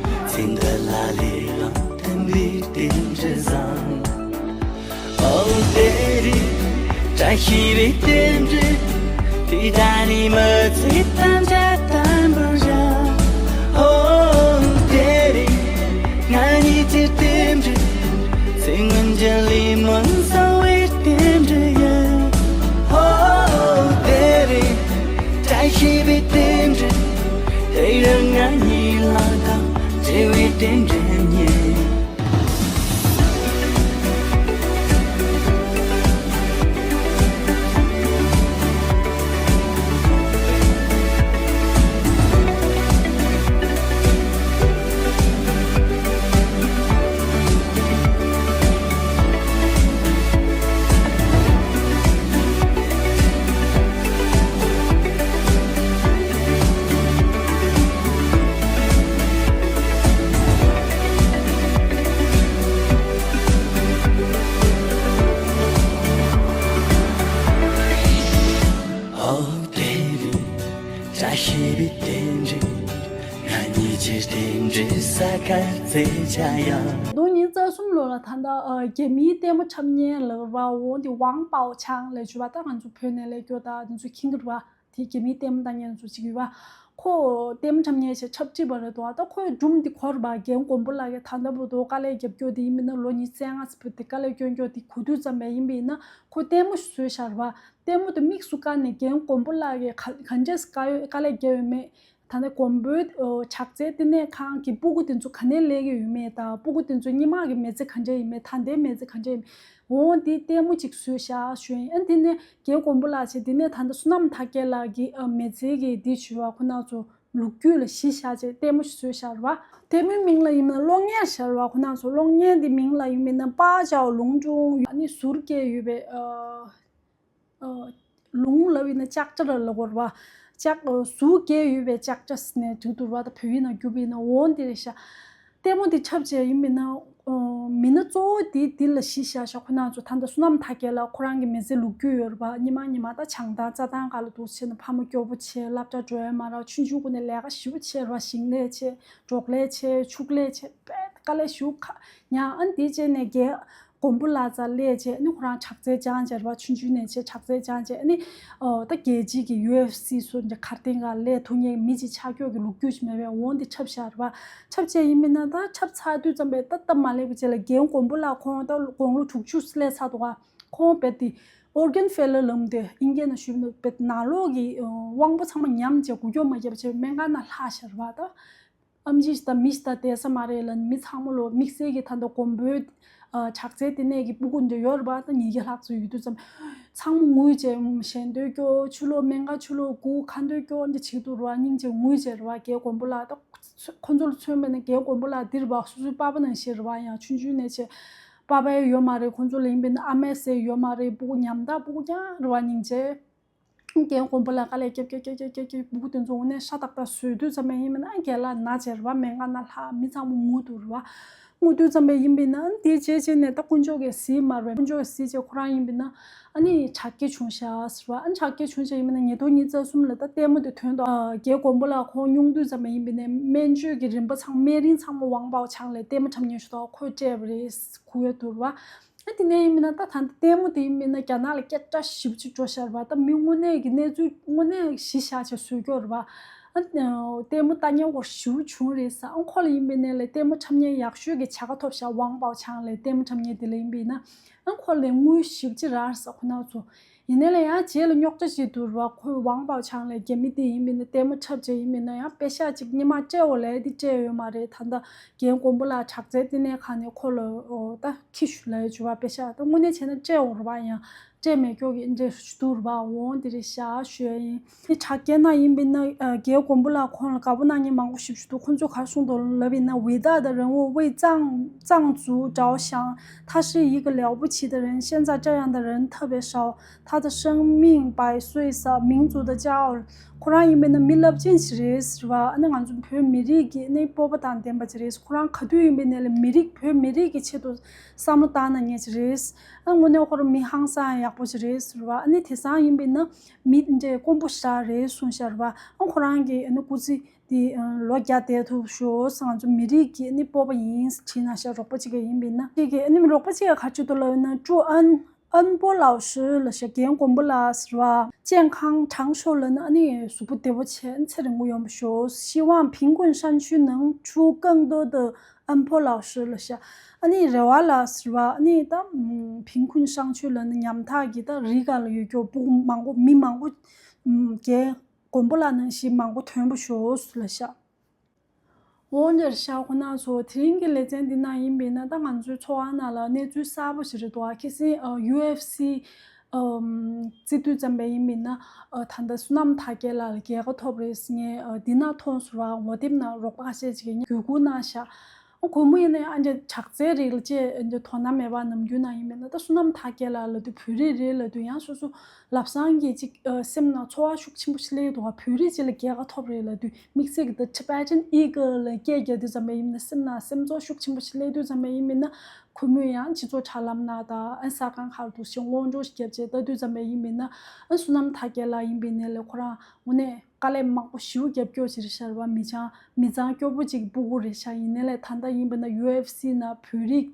གདོང་ཉིན་རྩ་གསུམ་ལོ་ལ་ད་ལྟ་ཨ་རྒྱ་མིའི་ལྟད་མོ་འཁྲབ་མཁན་ལ་ར་འོང་དེ་ཝང་པའོ་ཆང་ལས་བྱུས་པ་ད་ང་ཚོ་བོད་ནས་སླེབས་རྒྱུ་ད་དེ་ཚོ་མཁྱེན་གྱི་རེད་བ། དེ་རྒྱ་མིའི་ལྟད་མོ་ལྟ་མཁན་ཚོ་གཅིག་ཡོད་པ། ཁོ་ལྟད་མོ་འཁྲབ་མཁན་ཞིག་འཁྲབ་ཁྲིད་པ་རེད་འདུག་ད་ཁོའི་སྒྲུང་འདི་གོ་རེད་པ། རྒན་དགོན་པོ་ལགས་ཀྱིས་ད་ལྟ་བར་དུ་དཀའ་ལས་རྒྱབ་སྐྱོར་དེ་ཡིན་མིན་ན་ལོ་ཉི་ཤུ་རྩ་ལྔ་ཙམ་བར་དུ་དཀའ་ལས་སྐྱོན་སྐྱོར་དེ་གོ་དུས་ཙམ་པ་ཡིན་པ་ཡིན་ན་ཁོ་ལྟད་མོ་ཞིག་བཟོས་བཞག་རེད་པ། ལྟད་མོ་དེ་དམིགས་སུ་བཀར་ནས་རྒན་དགོན་པོ་ལགས་ཀྱིས་ག་ག་འདྲས་དཀའ་ཡོད་དཀའ་ལས་རྒྱབ་ཡོད་མེད། ད་ནི་མགོན་པོའི་ཨོ་ཕྱག་རྩལ་བསྟི་གནས་ཁང་གི་སྤུ་གུ་དེ་ཚོ་ག་ནས་སླེབས་ཀྱི་ཡོད་མེད་དང་། སྤུ་གུ་དེ་ཚོ་སྔོན་མ་གི་མི་ཚེ་ག་འདྲ་ཡིན་མེད། ད་ལྟའི་མི་ཚེ་ག་འདྲ་ཡིན་མེད། འོ་འདི་ལྟད་མོ་ཅིག་བཟོས་ཤག་ཞུ་ཡིན། ཨ་འདི་ནས་རྒན་མགོན་པོ་ལགས་བྱས། འདི་ནས་ད་ལྟ་བསོད་ནམས་དར་རྒྱས་ལགས་ཀྱི་ཨ་མི་ཚེ་གི་འདི་བྱས་པ་ཁོ་ན་ཚོ་ལོ་རྒྱུས་ལ་གཞི་བཞག་བྱས་ལྟད་མོ་ཞིག་བཟོས་ཤག་རེད་པ། ལྟད་མོའི་མིང་ལ་ཡིན་ན་གློག་བརྙན་ཟེར་བ་ཁོ་ན་ཚོ། གློག་བརྙན་འདི་མིང་ལ་ཡིན་མིན་ན་པཱ་ཅའོ་ལུང་ཀྲུང་ཡོད། ཨ་ནི་ཟུར་བཀལ་ཡོད་པའི་ཨ་ཨ་ལུང་ལབ་ཡིན་ན་ལྕགས་རྩ་ལ་ལབ་དགོས་རེད་པ། ལྕགས་ཨ་ཟུར་བཀལ་ཡོད་པའི་ལྕགས་རྩ་ཟེར་ནས་བྲིས་འདུག་རེད་པ། ད་བོད་ཡིག་ནང་བསྒྱུར་བ་ཡིན་ན། འོ་འདི་རེད་ཤག་ལྟད་མོ་འདི་འཁྲབ་བྱས་ཡིན་མིན་ན། ཨོ་མི་སྣ་གཙོ་བོ་འདི་འདི་ལ་གཞི་བཞག་ཤག་ཁོ་རང་ཚོ་ད་ལྟ་བསོད་ནམས་དར་རྒྱས་ལགས་ཁོ་རང་གི་མི་ཚེ་ལོ་རྒྱུས་ཡོད་རེད་པ། སྔོན་མ་སྔོན་མ་ད་བྱང་ཐང་རྩྭ་ཐང་སྒང་ལ་འདུག་བྱས་ན་ཕ་མ་སྐྱོ་པོ་བྱས། སློབ་གྲྭ་འགྲོ་ཡ་མ་རག་ཆུང་ཆུང་སྒང་ནས་ལས་ཀ་ཞེ་པོ་བྱས་རེད་པ། ཞིང་ལས་བྱས། འབྲོག་ལས་བྱས། ཕྱུགས་ལས་བྱས། དཔེ་དཀའ་ལས་ཞེ་པོ་ཁག་མྱངས། ཨ་ནི་དེ་རྗེས་ནས་རྒན་མགོན་པོ་ལགས་རྩར་སླེབས་བྱས། ཨ་ནི་ཁོ་རང་ཕྱག་རྩལ་སྦྱངས་བྱས་རེད་པ། ཆུང་ཆུང་ནས་བྱས་ཕྱག་རྩལ་སྦྱངས་བྱས། ཨ་ནི་ཨོ་ད་རྒྱལ་སྤྱིའི་གི་ཡུ་ཨེཕ་སི་སོགས་ཀྱི་གར་སྟེགས་སྒང་སླེབས་ཐུབ་མཁན་གྱི་མི་གཅིག་ཆགས་ཀྱོག་གི་ལོ་རྒྱུས་ཤིག་མེད་པས། འོ་འདི་འཁྲབ་ཤག་རེད་པ། འཁྲབ་བྱས་ཡིན་མིན་ན། ད་འཁྲབ་ཚར་དུས་ཙམ་པས་ད་སྟབས་མ་ལེགས་པ་བྱས་ལ་རྒན་མགོན་པོ་ལགས་ཁོང་ད་དགུང་ལོ་དྲུག་ཅུ་སླེབས་ཚར་འདུག་ག་ཁོང་རྦད་དེ་ཨོར་གན་ཕེ་ལར་ལབ་དེ་དབྱིན་སྐད་ནང་ཞུས་ན་རྦད་ནང་ལོགས་ཀྱི་ཨ་དབང་པོ་ཚང་མ་ཉམས་བྱས་འགུལ་སྐྱོད་མ་བརྒྱབ་བྱས་སྨན་ཁང་ནང་ལྷག་ཤག་རེད་པ། ད་ཨེམ་ཆི་དང་མི་ཞིག་ད་བསྡད་ས་མ་རེད་ལབ་ནས་མི་ཚང་མ་ལོ་དམིགས་བསལ་གྱི་ད་ལྟ་མགོན་པོའི་ཨ་ཕྱག་རྩལ་བསྟི་གནས་ཀྱི་སྤུ་གུ་འདི་ཡོད་རེད་པ། ད་ཉིས་བརྒྱ་ལྷག་ཙམ་ཡོད་དུས་ཙམ་ཚང་མ་ངུས་བྱས་ཞལ་འདོན་སྐྱོ། ཕྱི་ལོགས་སྨན་ཁང་ཕྱི་ལོགས་སྒུག་ཁ་འདོན་སྐྱོ་འདི་བྱེད་འདུག་རེད་པ། སྙིང་རྗེ་ངུས་བྱས་རེད་པ། རྒན་མགོན་པོ་ལགས་ད་ཁོ་ཚོ་ལ་མཚོན་པ་ཡིན་ན་རྒན་མགོན་པོ་ལགས་འདི་རེད་པ། སོ་སོའི་པ་ཕ་ནང་བཞིན་རེད་པ། ཡང་ཆུང་ཆུང་ནས་བྱས་པ་ཕ་ཡང་ཡོད་མ་རེད། ཁོ་ཚོ་ལ་ཡིན་པས་ན་ཨ་མ་ཟེར་ཡོད་མ་རེད། སྤུ་གུ་ཉམ་ཐག་སྤུ་གུ་རྐྱང་རེད་པ། སྙིང་རྗེ། རྒན་མགོན་པོ་ལགས་དཀའ་ལས་རྒྱབ་རྒྱབ་རྒྱབ་རྒྱབ་རྒྱབ་སྤུ་གུ་དེ་ཚོ་དངོས་གནས་ཤ་སྟག་སྟག་བཟོས་དུས་ཙམ་པ་ཡིན་མིན་ན། རྒན་ལགས་ན་བྱས་རེད་པ། སྨན་ཁང་ནང་ལྷག་མི་ཚང་མ་ངུ་འདུག་རེད་པ། ངུ་དུས་ཙམ་པ་ཡིན་པས་ན། དེའི་རྗེས་རྗེས་ནས་ད་དཀོན་མཆོག་གིས་གཟིགས་མ་རེད་པ། དཀོན་མཆོག་གིས་གཟིགས་བྱས་ཁོ་རང་ཡིན་པས་ན་ཨ་ནི་དྲག་སྐྱེད་བྱུང་ཤག་ཟེར་བ། ཨ་ནི་དྲག་སྐྱེད་བྱུང་ཤག་ཡིན་པས་ན་ཉིས་སྟོང་ཉི་ཤུ་རྩ་གསུམ་ལ་ད་ལྟད་མོ་དེ་ཐོན་དུས། ཨ་རྒན་མགོན་པོ་ལགས་ཁོང་སྙུང་དུས་ཙམ་པ་ཡིན་པས་ན་སྨན་བཅོས་ཀྱི་རིན་པ་ཚང་སྨན་རིན་ཚང་མ་ཝང་པའོ་ཆང་ལས་ལྟད་མོ་འཁྲབ་མཁན་ཞིག་ཐོག་ཁོས་སྤྲད་པ་རེད། གོ་ཡ་འདུག་རེད་པ། ཨ་དེ་ནས་ཡིན་མིན་ན། ད་ད་ལྟད་མོ་དེ་ཡིན་མིན་ན་རྒྱ་ནག་ལ་སྐད་གྲགས་ཞེ་པོ་ཅིག་འགྲོ་ཤག་རེད་པ། ད་མི་དངོས་གནས་ཀྱི་གནས་ཚུལ་དངོས་གནས་གཞི་བཞག་བྱས་བཟོས་ཀྱོག་རེད་པ། ཨ་ལྟད་མོ་ལྟ་མཁན་སྐོར་ཞེ་པོ་བྱུང་རེད་ཟེར། ཨ་ཁོ་ལ་ཡིན་པའི་ནས་ལས་ལྟད་མོ་འཁྲབ་མཁན་ཡག་ཤོས་ཀྱི་བྱ་དགའ་ཐོབ་ཤག་ཝང་པའོ་ཆང་ལས་ལྟད་མོ་འཁྲབ་མཁན་དེ་ལ་ཡིན་པས་ན། ཨ་ཁོ་ལ་དངུལ་ཞེ་པོ་ཅིག་རག་ཟེར་ཁོ་ན་ཚོ། ཡིན་ནའི་ལས་ཡང་རྗེས་ལ་རྙོག་དྲ་ཞིག་འདུག་རེད་པ། ཁོས་ཝང་པའོ་ཆང་ལས་རྒྱ་མི་དེ་ཡིན་པས་ན་ལྟད་མོ་འཁྲབ་བྱས་ཡིན་མིན་ན་ཡང་པེ་ཤག་ཅིག་སྔོན་མ་སྤྲད་འོ་ལབ་ཡ་དེ་སྤྲད་ཡོད་མ་རེད། ད་ལྟ་རྒན་མགོན་པོ་ལགས་དྲག་རྩལ་བསྟི་གནས་ཁང་ནས་ཁོ་ལ་ཨོ་ད་ཁྱི་ཞུ་ལབ་ཡ་བྱུང་བ། པེ་ཤག་ད་དངོས་གནས་བྱས་ན་སྤྲད་འོ་རེད་པ། ཡང་སྤྲད་མེད་ཀྱོག་གི་འདྲ་ཞིག་འདུག་རེད་པ། འོ་འདི་རེད་ཤག་ཞུ་ཡ་ཡིན། དེ་དྲག་རྒྱལ་ནང་ཡིན་པས་ན་ཨ་རྒན་མགོན་པོ་ལགས་ཁོང་ལ་དགའ་པོ་གནང་མཁན་མང་པོ་ཞེ་པོ་ཅིག་འདུག་ཁོང་ཚོས་ག་རེ་གསུངས་འདུག་ལབ་ཡིན་ན། 伟大的人物为藏藏族着想，他是一个了不起的人，现在这样的人特别少，他的生命百岁 ཟེར། 民族的骄傲。 ཁོ་རང་ཡིན་པས་ན་མི་རླབས་ཆེན་ཞིག་རེད་ཟེར་བ། ཨ་ནི་ང་ཚོ་བོད་མི་རིགས་ཀྱི་ཨ་ནི་སྤོབས་པ་དང་ལྡན་པ་ཅིག་རེད། ཁོ་རང་ག་དུས་ཡིན་པའི་ནས་ལས་མི་རིགས་བོད་མི་རིགས་ཀྱི་ཆེད་དུ་བསམ་བློ་བཏང་གནང་མཁན་ཅིག་རེད། ཨ་དངོས་གནས་ཁོ་རང་མི་ཧང་སང་ཡག་པོ་ཅིག་རེད་ཟེར་བ། ཨ་ནི་དེང་སང་ཡིན་པས་ན་མི་འདྲ་དཀོན་པོ་ཞིག་རེད་གསུངས་ཤག་རེད་པ། ཨ་ཁོ་རང་གི་ཨ་ནི་སྐུ་ཚེ་དེ་ལོ་བརྒྱ་བསྡད་ཐུབ་ཤོག་ཟེར། ང་ཚོ་མི་རིགས་ཀྱི་ཨ་ནི་སྤོབས་པ་ཡིན་ཟེར་བྲིས་གནང་ཤག་རོགས་པ་ཅིག་གིས་ཡིན་པས་ན། ཅིག་གིས་ཨ་ནི་རོགས་པ་ཅིག་གིས་ག་རེ་བྲིས་འདུག་ལབ་ན། 祝安 安波老师 ལབ་ཤག་རྒན་མགོན་པོ་ལགས་ཟེར་བ། 健康长寿 ལབ་ན་ཨ་ནི་གཟུགས་པོ་བདེ་པོ་བྱས་ཚེ་རིང་པོ་ཡོང་བ་ཤོག 希望贫困山区能出更多的安波老师 ལབ་ཤག་ཨ་ནི་རེ་བ་ལ་ཟེར་བ། ཨ་ནི་ད་ཨམ་贫困山区 ལབ་ན་ཉམ་ཐག་གི་ད་རི་སྒང་ལ་ཡོད་ཀྱོག་སྤུ་གུ་མང་པོ་མི་མང་པོ་ཨམ་རྒན་མགོན་པོ་ལགས་ནང་བཞིན་མང་པོ་ཐོན་པ་ཤོག་ལབ་ཤག་འོ་འདྲ་ཤག་ཁོ་ན་ཚོ། དེ་རིང་གི་ལེ་ཚན་འདི་ནང་ཡིན་པས་ན་ད་ང་ཚོའི་འཚོ་བ་ནང་ལ་གནས་ཚུལ་གསར་པ་ཞིག་རེད་འདུག་ཨ་ཁ་སང་ཨ་ཡུ་ཨེཕ་སི་ཨམ་བརྩི་དུས་ཙམ་པ་ཡིན་པས་ན། ཨ་ད་ལྟ་བསོད་ནམས་དར་རྒྱས་ལགས་ལ་རྒྱལ་ཁ་ཐོབ་རེད་ཟེར་མཁན་ཨ་འདི་ནང་མཐོང་སོང་བ། ངོ་དེབ་ནང་རོགས་པ་ཁ་ཤས་ཅིག་གིས་བརྒྱུད་སྐུར་གནང་ཤག་ཨ་སྒོར་མོ་ཡིན་ན་ཡང་ཨ་འདྲ་དྲག་རྩལ་རིགས་ལ་ཅིག་ཨ་འདྲ་དོ་སྣང་མེད་པ། ནམ་རྒྱུན་ནང་ཡིན་པས་ན་ད་བསོད་ནམས་དར་རྒྱས་ལགས་ལབ་དུས་བོད་རིགས་རེད་ལབ་དུས་ཡང་སོ་སོ་ལབ་སང་གི་ཅིག་ཨ་སེམས་ནང་ཚོར་བ་ཤུགས་ཆེན་པོ་ཞིག་སླེབས་འདུག་ག་བོད་རིགས་ཅིག་ལ་རྒྱལ་ཁ་ཐོབ་རེད་ལབ་དུས། དམིགས་བསལ་གྱི་The Tibetan Eagle ལ་སྐད་རྒྱག་དུས་ཙམ་པ་ཡིན་ན་སེམས་ནང་སེམས་ཚོར་ཤུགས་ཆེན་པོ་ཞིག་སླེབས་དུས་ཙམ་པ་ཡིན་མིན་ན། ཁོ་མོས་ཡང་སྤྱི་ཚོགས་དྲ་ལམ་ནང་དང་ཨ་གསར་ཁང་ཁག་ཏུ་ཞིག་སྔོན་འགྲོ་ཞིག་བརྒྱབ་བྱས་ལྟ་དུས་ཙམ་པ་ཡིན་མིན་ན། ཨ་བསོད་ནམས་དར་རྒྱས་ལགས་ཡིན་པའི་ནས་ལས་ཁོ་རང་དངོས་གནས་དཀའ་ལས་མང་པོ་ཞེ་པོ་རྒྱབ་སྐྱོར་ཅིག་རེད་ཤག་རེད་པ། མི་ཚང་མི་ཚང་སྐྱོ་པོ་ཅིག་གི་སྤུ་གུ་རེད་ཤག་ཡིན་ནའི་ལས་ད་ལྟ་ཡིན་པ་ན་ཡུ་ཨེཕ་སི་ནང་བོད་རིགས་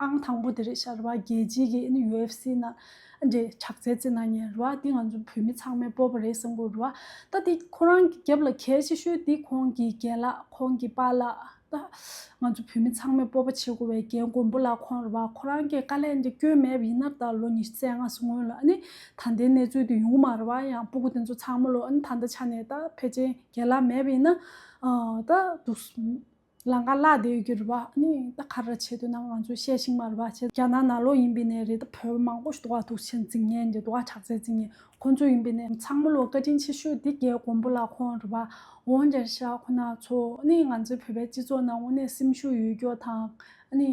ཨང་དང་པོ་དེ་རེད་ཤག་རེད་པ། རྒྱལ་སྤྱིའི་གི་ཨ་ནི་ཡུ་ཨེཕ་སི་ནང་ཨ་འདྲའི་དྲག་རྩལ་རྩེད་གནང་མཁན་རེད་པ། འདི་ང་ཚོ་བོད་མི་ཚང་མའི་སྤོབས་པ་རེད་བསམ་གྱི་རེད་པ། ད་འདི་ཁོ་རང་གི་རྒྱབ་ལ་གལ་ཆེ་ཤོས་འདི་ཁོང་གི་རྒན་ལགས། ཁོང་གི་པཱ་ལགས། ང་ཚོ་བོད་མི་ཚང་མས་སྤོབས་པ་བྱེད་དགོས་པའི་རྒན་མགོན་པོ་ལགས་ཁོང་རེད་བ། ཁོ་རང་གིས་དཀའ་ལས་འདི་སྐྱོན་མེད་པ་ཡིན་ན། ད་ལོ་ཉི་ཤུ་རྩ་ལྔ་སྔོན་ལ་ཨ་ནི་ད་ལྟའི་གནས་ཚུལ་དེ་ཡོང་མ་རེད་བ། ཡང་སྤུ་གུ་དེ་ཚོ་ཚང་མ་ལོ་ཨ་ནི་ད་ལྟ་ཆ་ནས་ད་ཕལ་ཆེར་རྒན་ལགས་མེད་པ་ཡིན་ན། ཨ་ད་འདུག་ལམ་ཁ་བརླག་བསྡད་ཡོད་ཀྱི་རེད་བ། ཨ་ནི་ད་ག་རེ་བྱེད་འདོད་ན་ང་ཚོས་བཤད་ཤེས་མ་རེད་བ། བྱས་རྒྱ་ནག་ནང་ལོགས་ཡིན་པའི་ནས་རེད། ད་བོད་པ་མང་པོ་ཞིག་འདུག་བ། འདུག་ཆེན་འཛིང་མཁན་དེ་འདུག་བ། ཆགས་ཚད་འཛིང་མཁན་ཁོང་ཚོ་ཡིན་པའི་ནས་ཚང་མ་ལོ་བཀའ་དྲིན་ཆེ་ཤོས་འདི་རྒན་མགོན་པོ་ལགས་ཁོང་རེད་བ། འོན་ཀྱང་རེད་ཤག་ཁོ་ན་ཚོ་ཨ་ནི་ང་ཚོའི་བོད་པའི་སྤྱི་ཚོགས་ནང་དངོས་གནས་སེམས་ཤུགས་ཡོད་རྒྱུ་དང་། ཨ་ནི་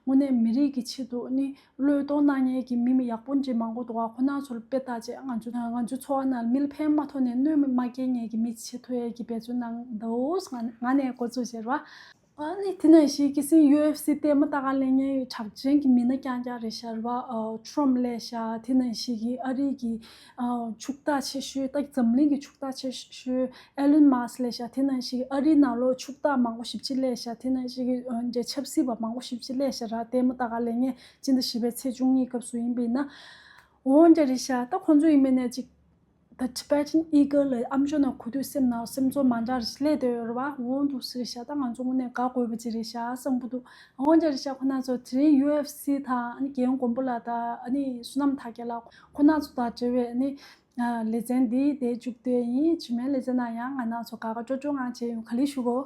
དངོས་གནས་མི་རིགས་ཀྱི་ཆེད་དུ་ཨ་ནི་བློས་གཏོང་གནང་མཁན་གྱི་མི་མི་ཡག་པོ་ཅིག་མང་པོ་འདུག་བ། ཁོ་ན་ཚོར་དཔེ་ལྟ་བྱས་ང་ཚོ་ང་ཚོའི་འཚོ་བ་ནང་མི་ལ་ཕན་མ་ཐོགས་ནས་གནོད་མ་སྐྱེལ་མཁན་གྱི་མི་བྱེད་ཐུབ་ཡས་ཀྱི་འབད་བརྩོན་གནང་འདུག་ང་ང་ནས་འགོ་འཛུགས་བྱས་རེད་བ། ཨ་ནི་དེ་ནང་བཞིན་ཁ་སང་ཡུ་ཨེཕ་སི་ལྟད་མོ་ལྟ་ག་སླེབས་མཁན་གྲགས་ཅན་གྱི་མི་སྣ་རྐྱང་རྐྱང་རེད་ཤག་རེད་བ། ཨ་ཁྲོམ་སླེབས་ཤག་དེ་ནང་བཞིན་གྱི་ཨ་རི་གི་ཨ་ཕྱུག་བདག་ཆེ་ཤོས། ད་འཛམ་གླིང་གི་ཕྱུག་བདག་ཆེ་ཤོས་ཨེ་ལོན་མཱ་སི་སླེབས་ཤག་དེ་ནང་བཞིན་གྱི་ཨ་རི་ནང་ལོགས་ཕྱུག་བདག་མང་པོ་ཞེ་པོ་ཅིག་སླེབས་ཤག་དེ་ནང་བཞིན་གྱི་ཨ་འདྲ་ཆབ་སྲིད་པ་མང་པོ་ཞེ་པོ་ཅིག་སླེབས་ཤག་ར། ལྟད་མོ་ལྟ་ག་སླེབས་མཁན་སྤྱི་ཟླ་བཞི་པའི་ཚེས་བཅུ་གཉིས་སྐབས་སུ་ཡིན་པ་ཡིན་ན། འོན་ཀྱང་རེད་ཤག་ད་ཁོང་ཚོ་ཡིན་པ་ཡིན་ནས་ཅིག The Tibetan Eagle ལ་ཨ་མཆོག་ནང་གོ་དུས་སེམས་ནང་སེམས་ཚོར་མ་འདྲ་རེ་སླེབས་བསྡད་ཡོད་རེད་བ། འོང་འདུག་ཟེར་ཤག་ད་ང་ཚོ་དངོས་གནས་དགའ་དགོས་པ་ཅིག་རེད་ཤག་བསམ་གྱི་འདུག་འོན་ཀྱང་རེད་ཤག་ཁོ་ན་ཚོ་དེ་རིང་ཡུ་ཨེཕ་སི་དང་ཨ་ནི་རྒན་མགོན་པོ་ལགས་དང་ཨ་ནི་བསོད་ནམས་དར་རྒྱས་ལགས་ཁོ་ན་ཚོ་དང་འབྲེལ་བའི་ཨ་ནི་ལེ་ཚན་འདི་དེ་མཇུག་བསྡུས་ཡིན། རྗེས་མའི་ལེ་ཚན་ནང་ཡང་ང་རང་ཚོ་དགའ་དགའ་སྤྲོ་སྤྲོ་ངང་བྱས་ཡོང་། ག་ལེར་ཞུ་གོ།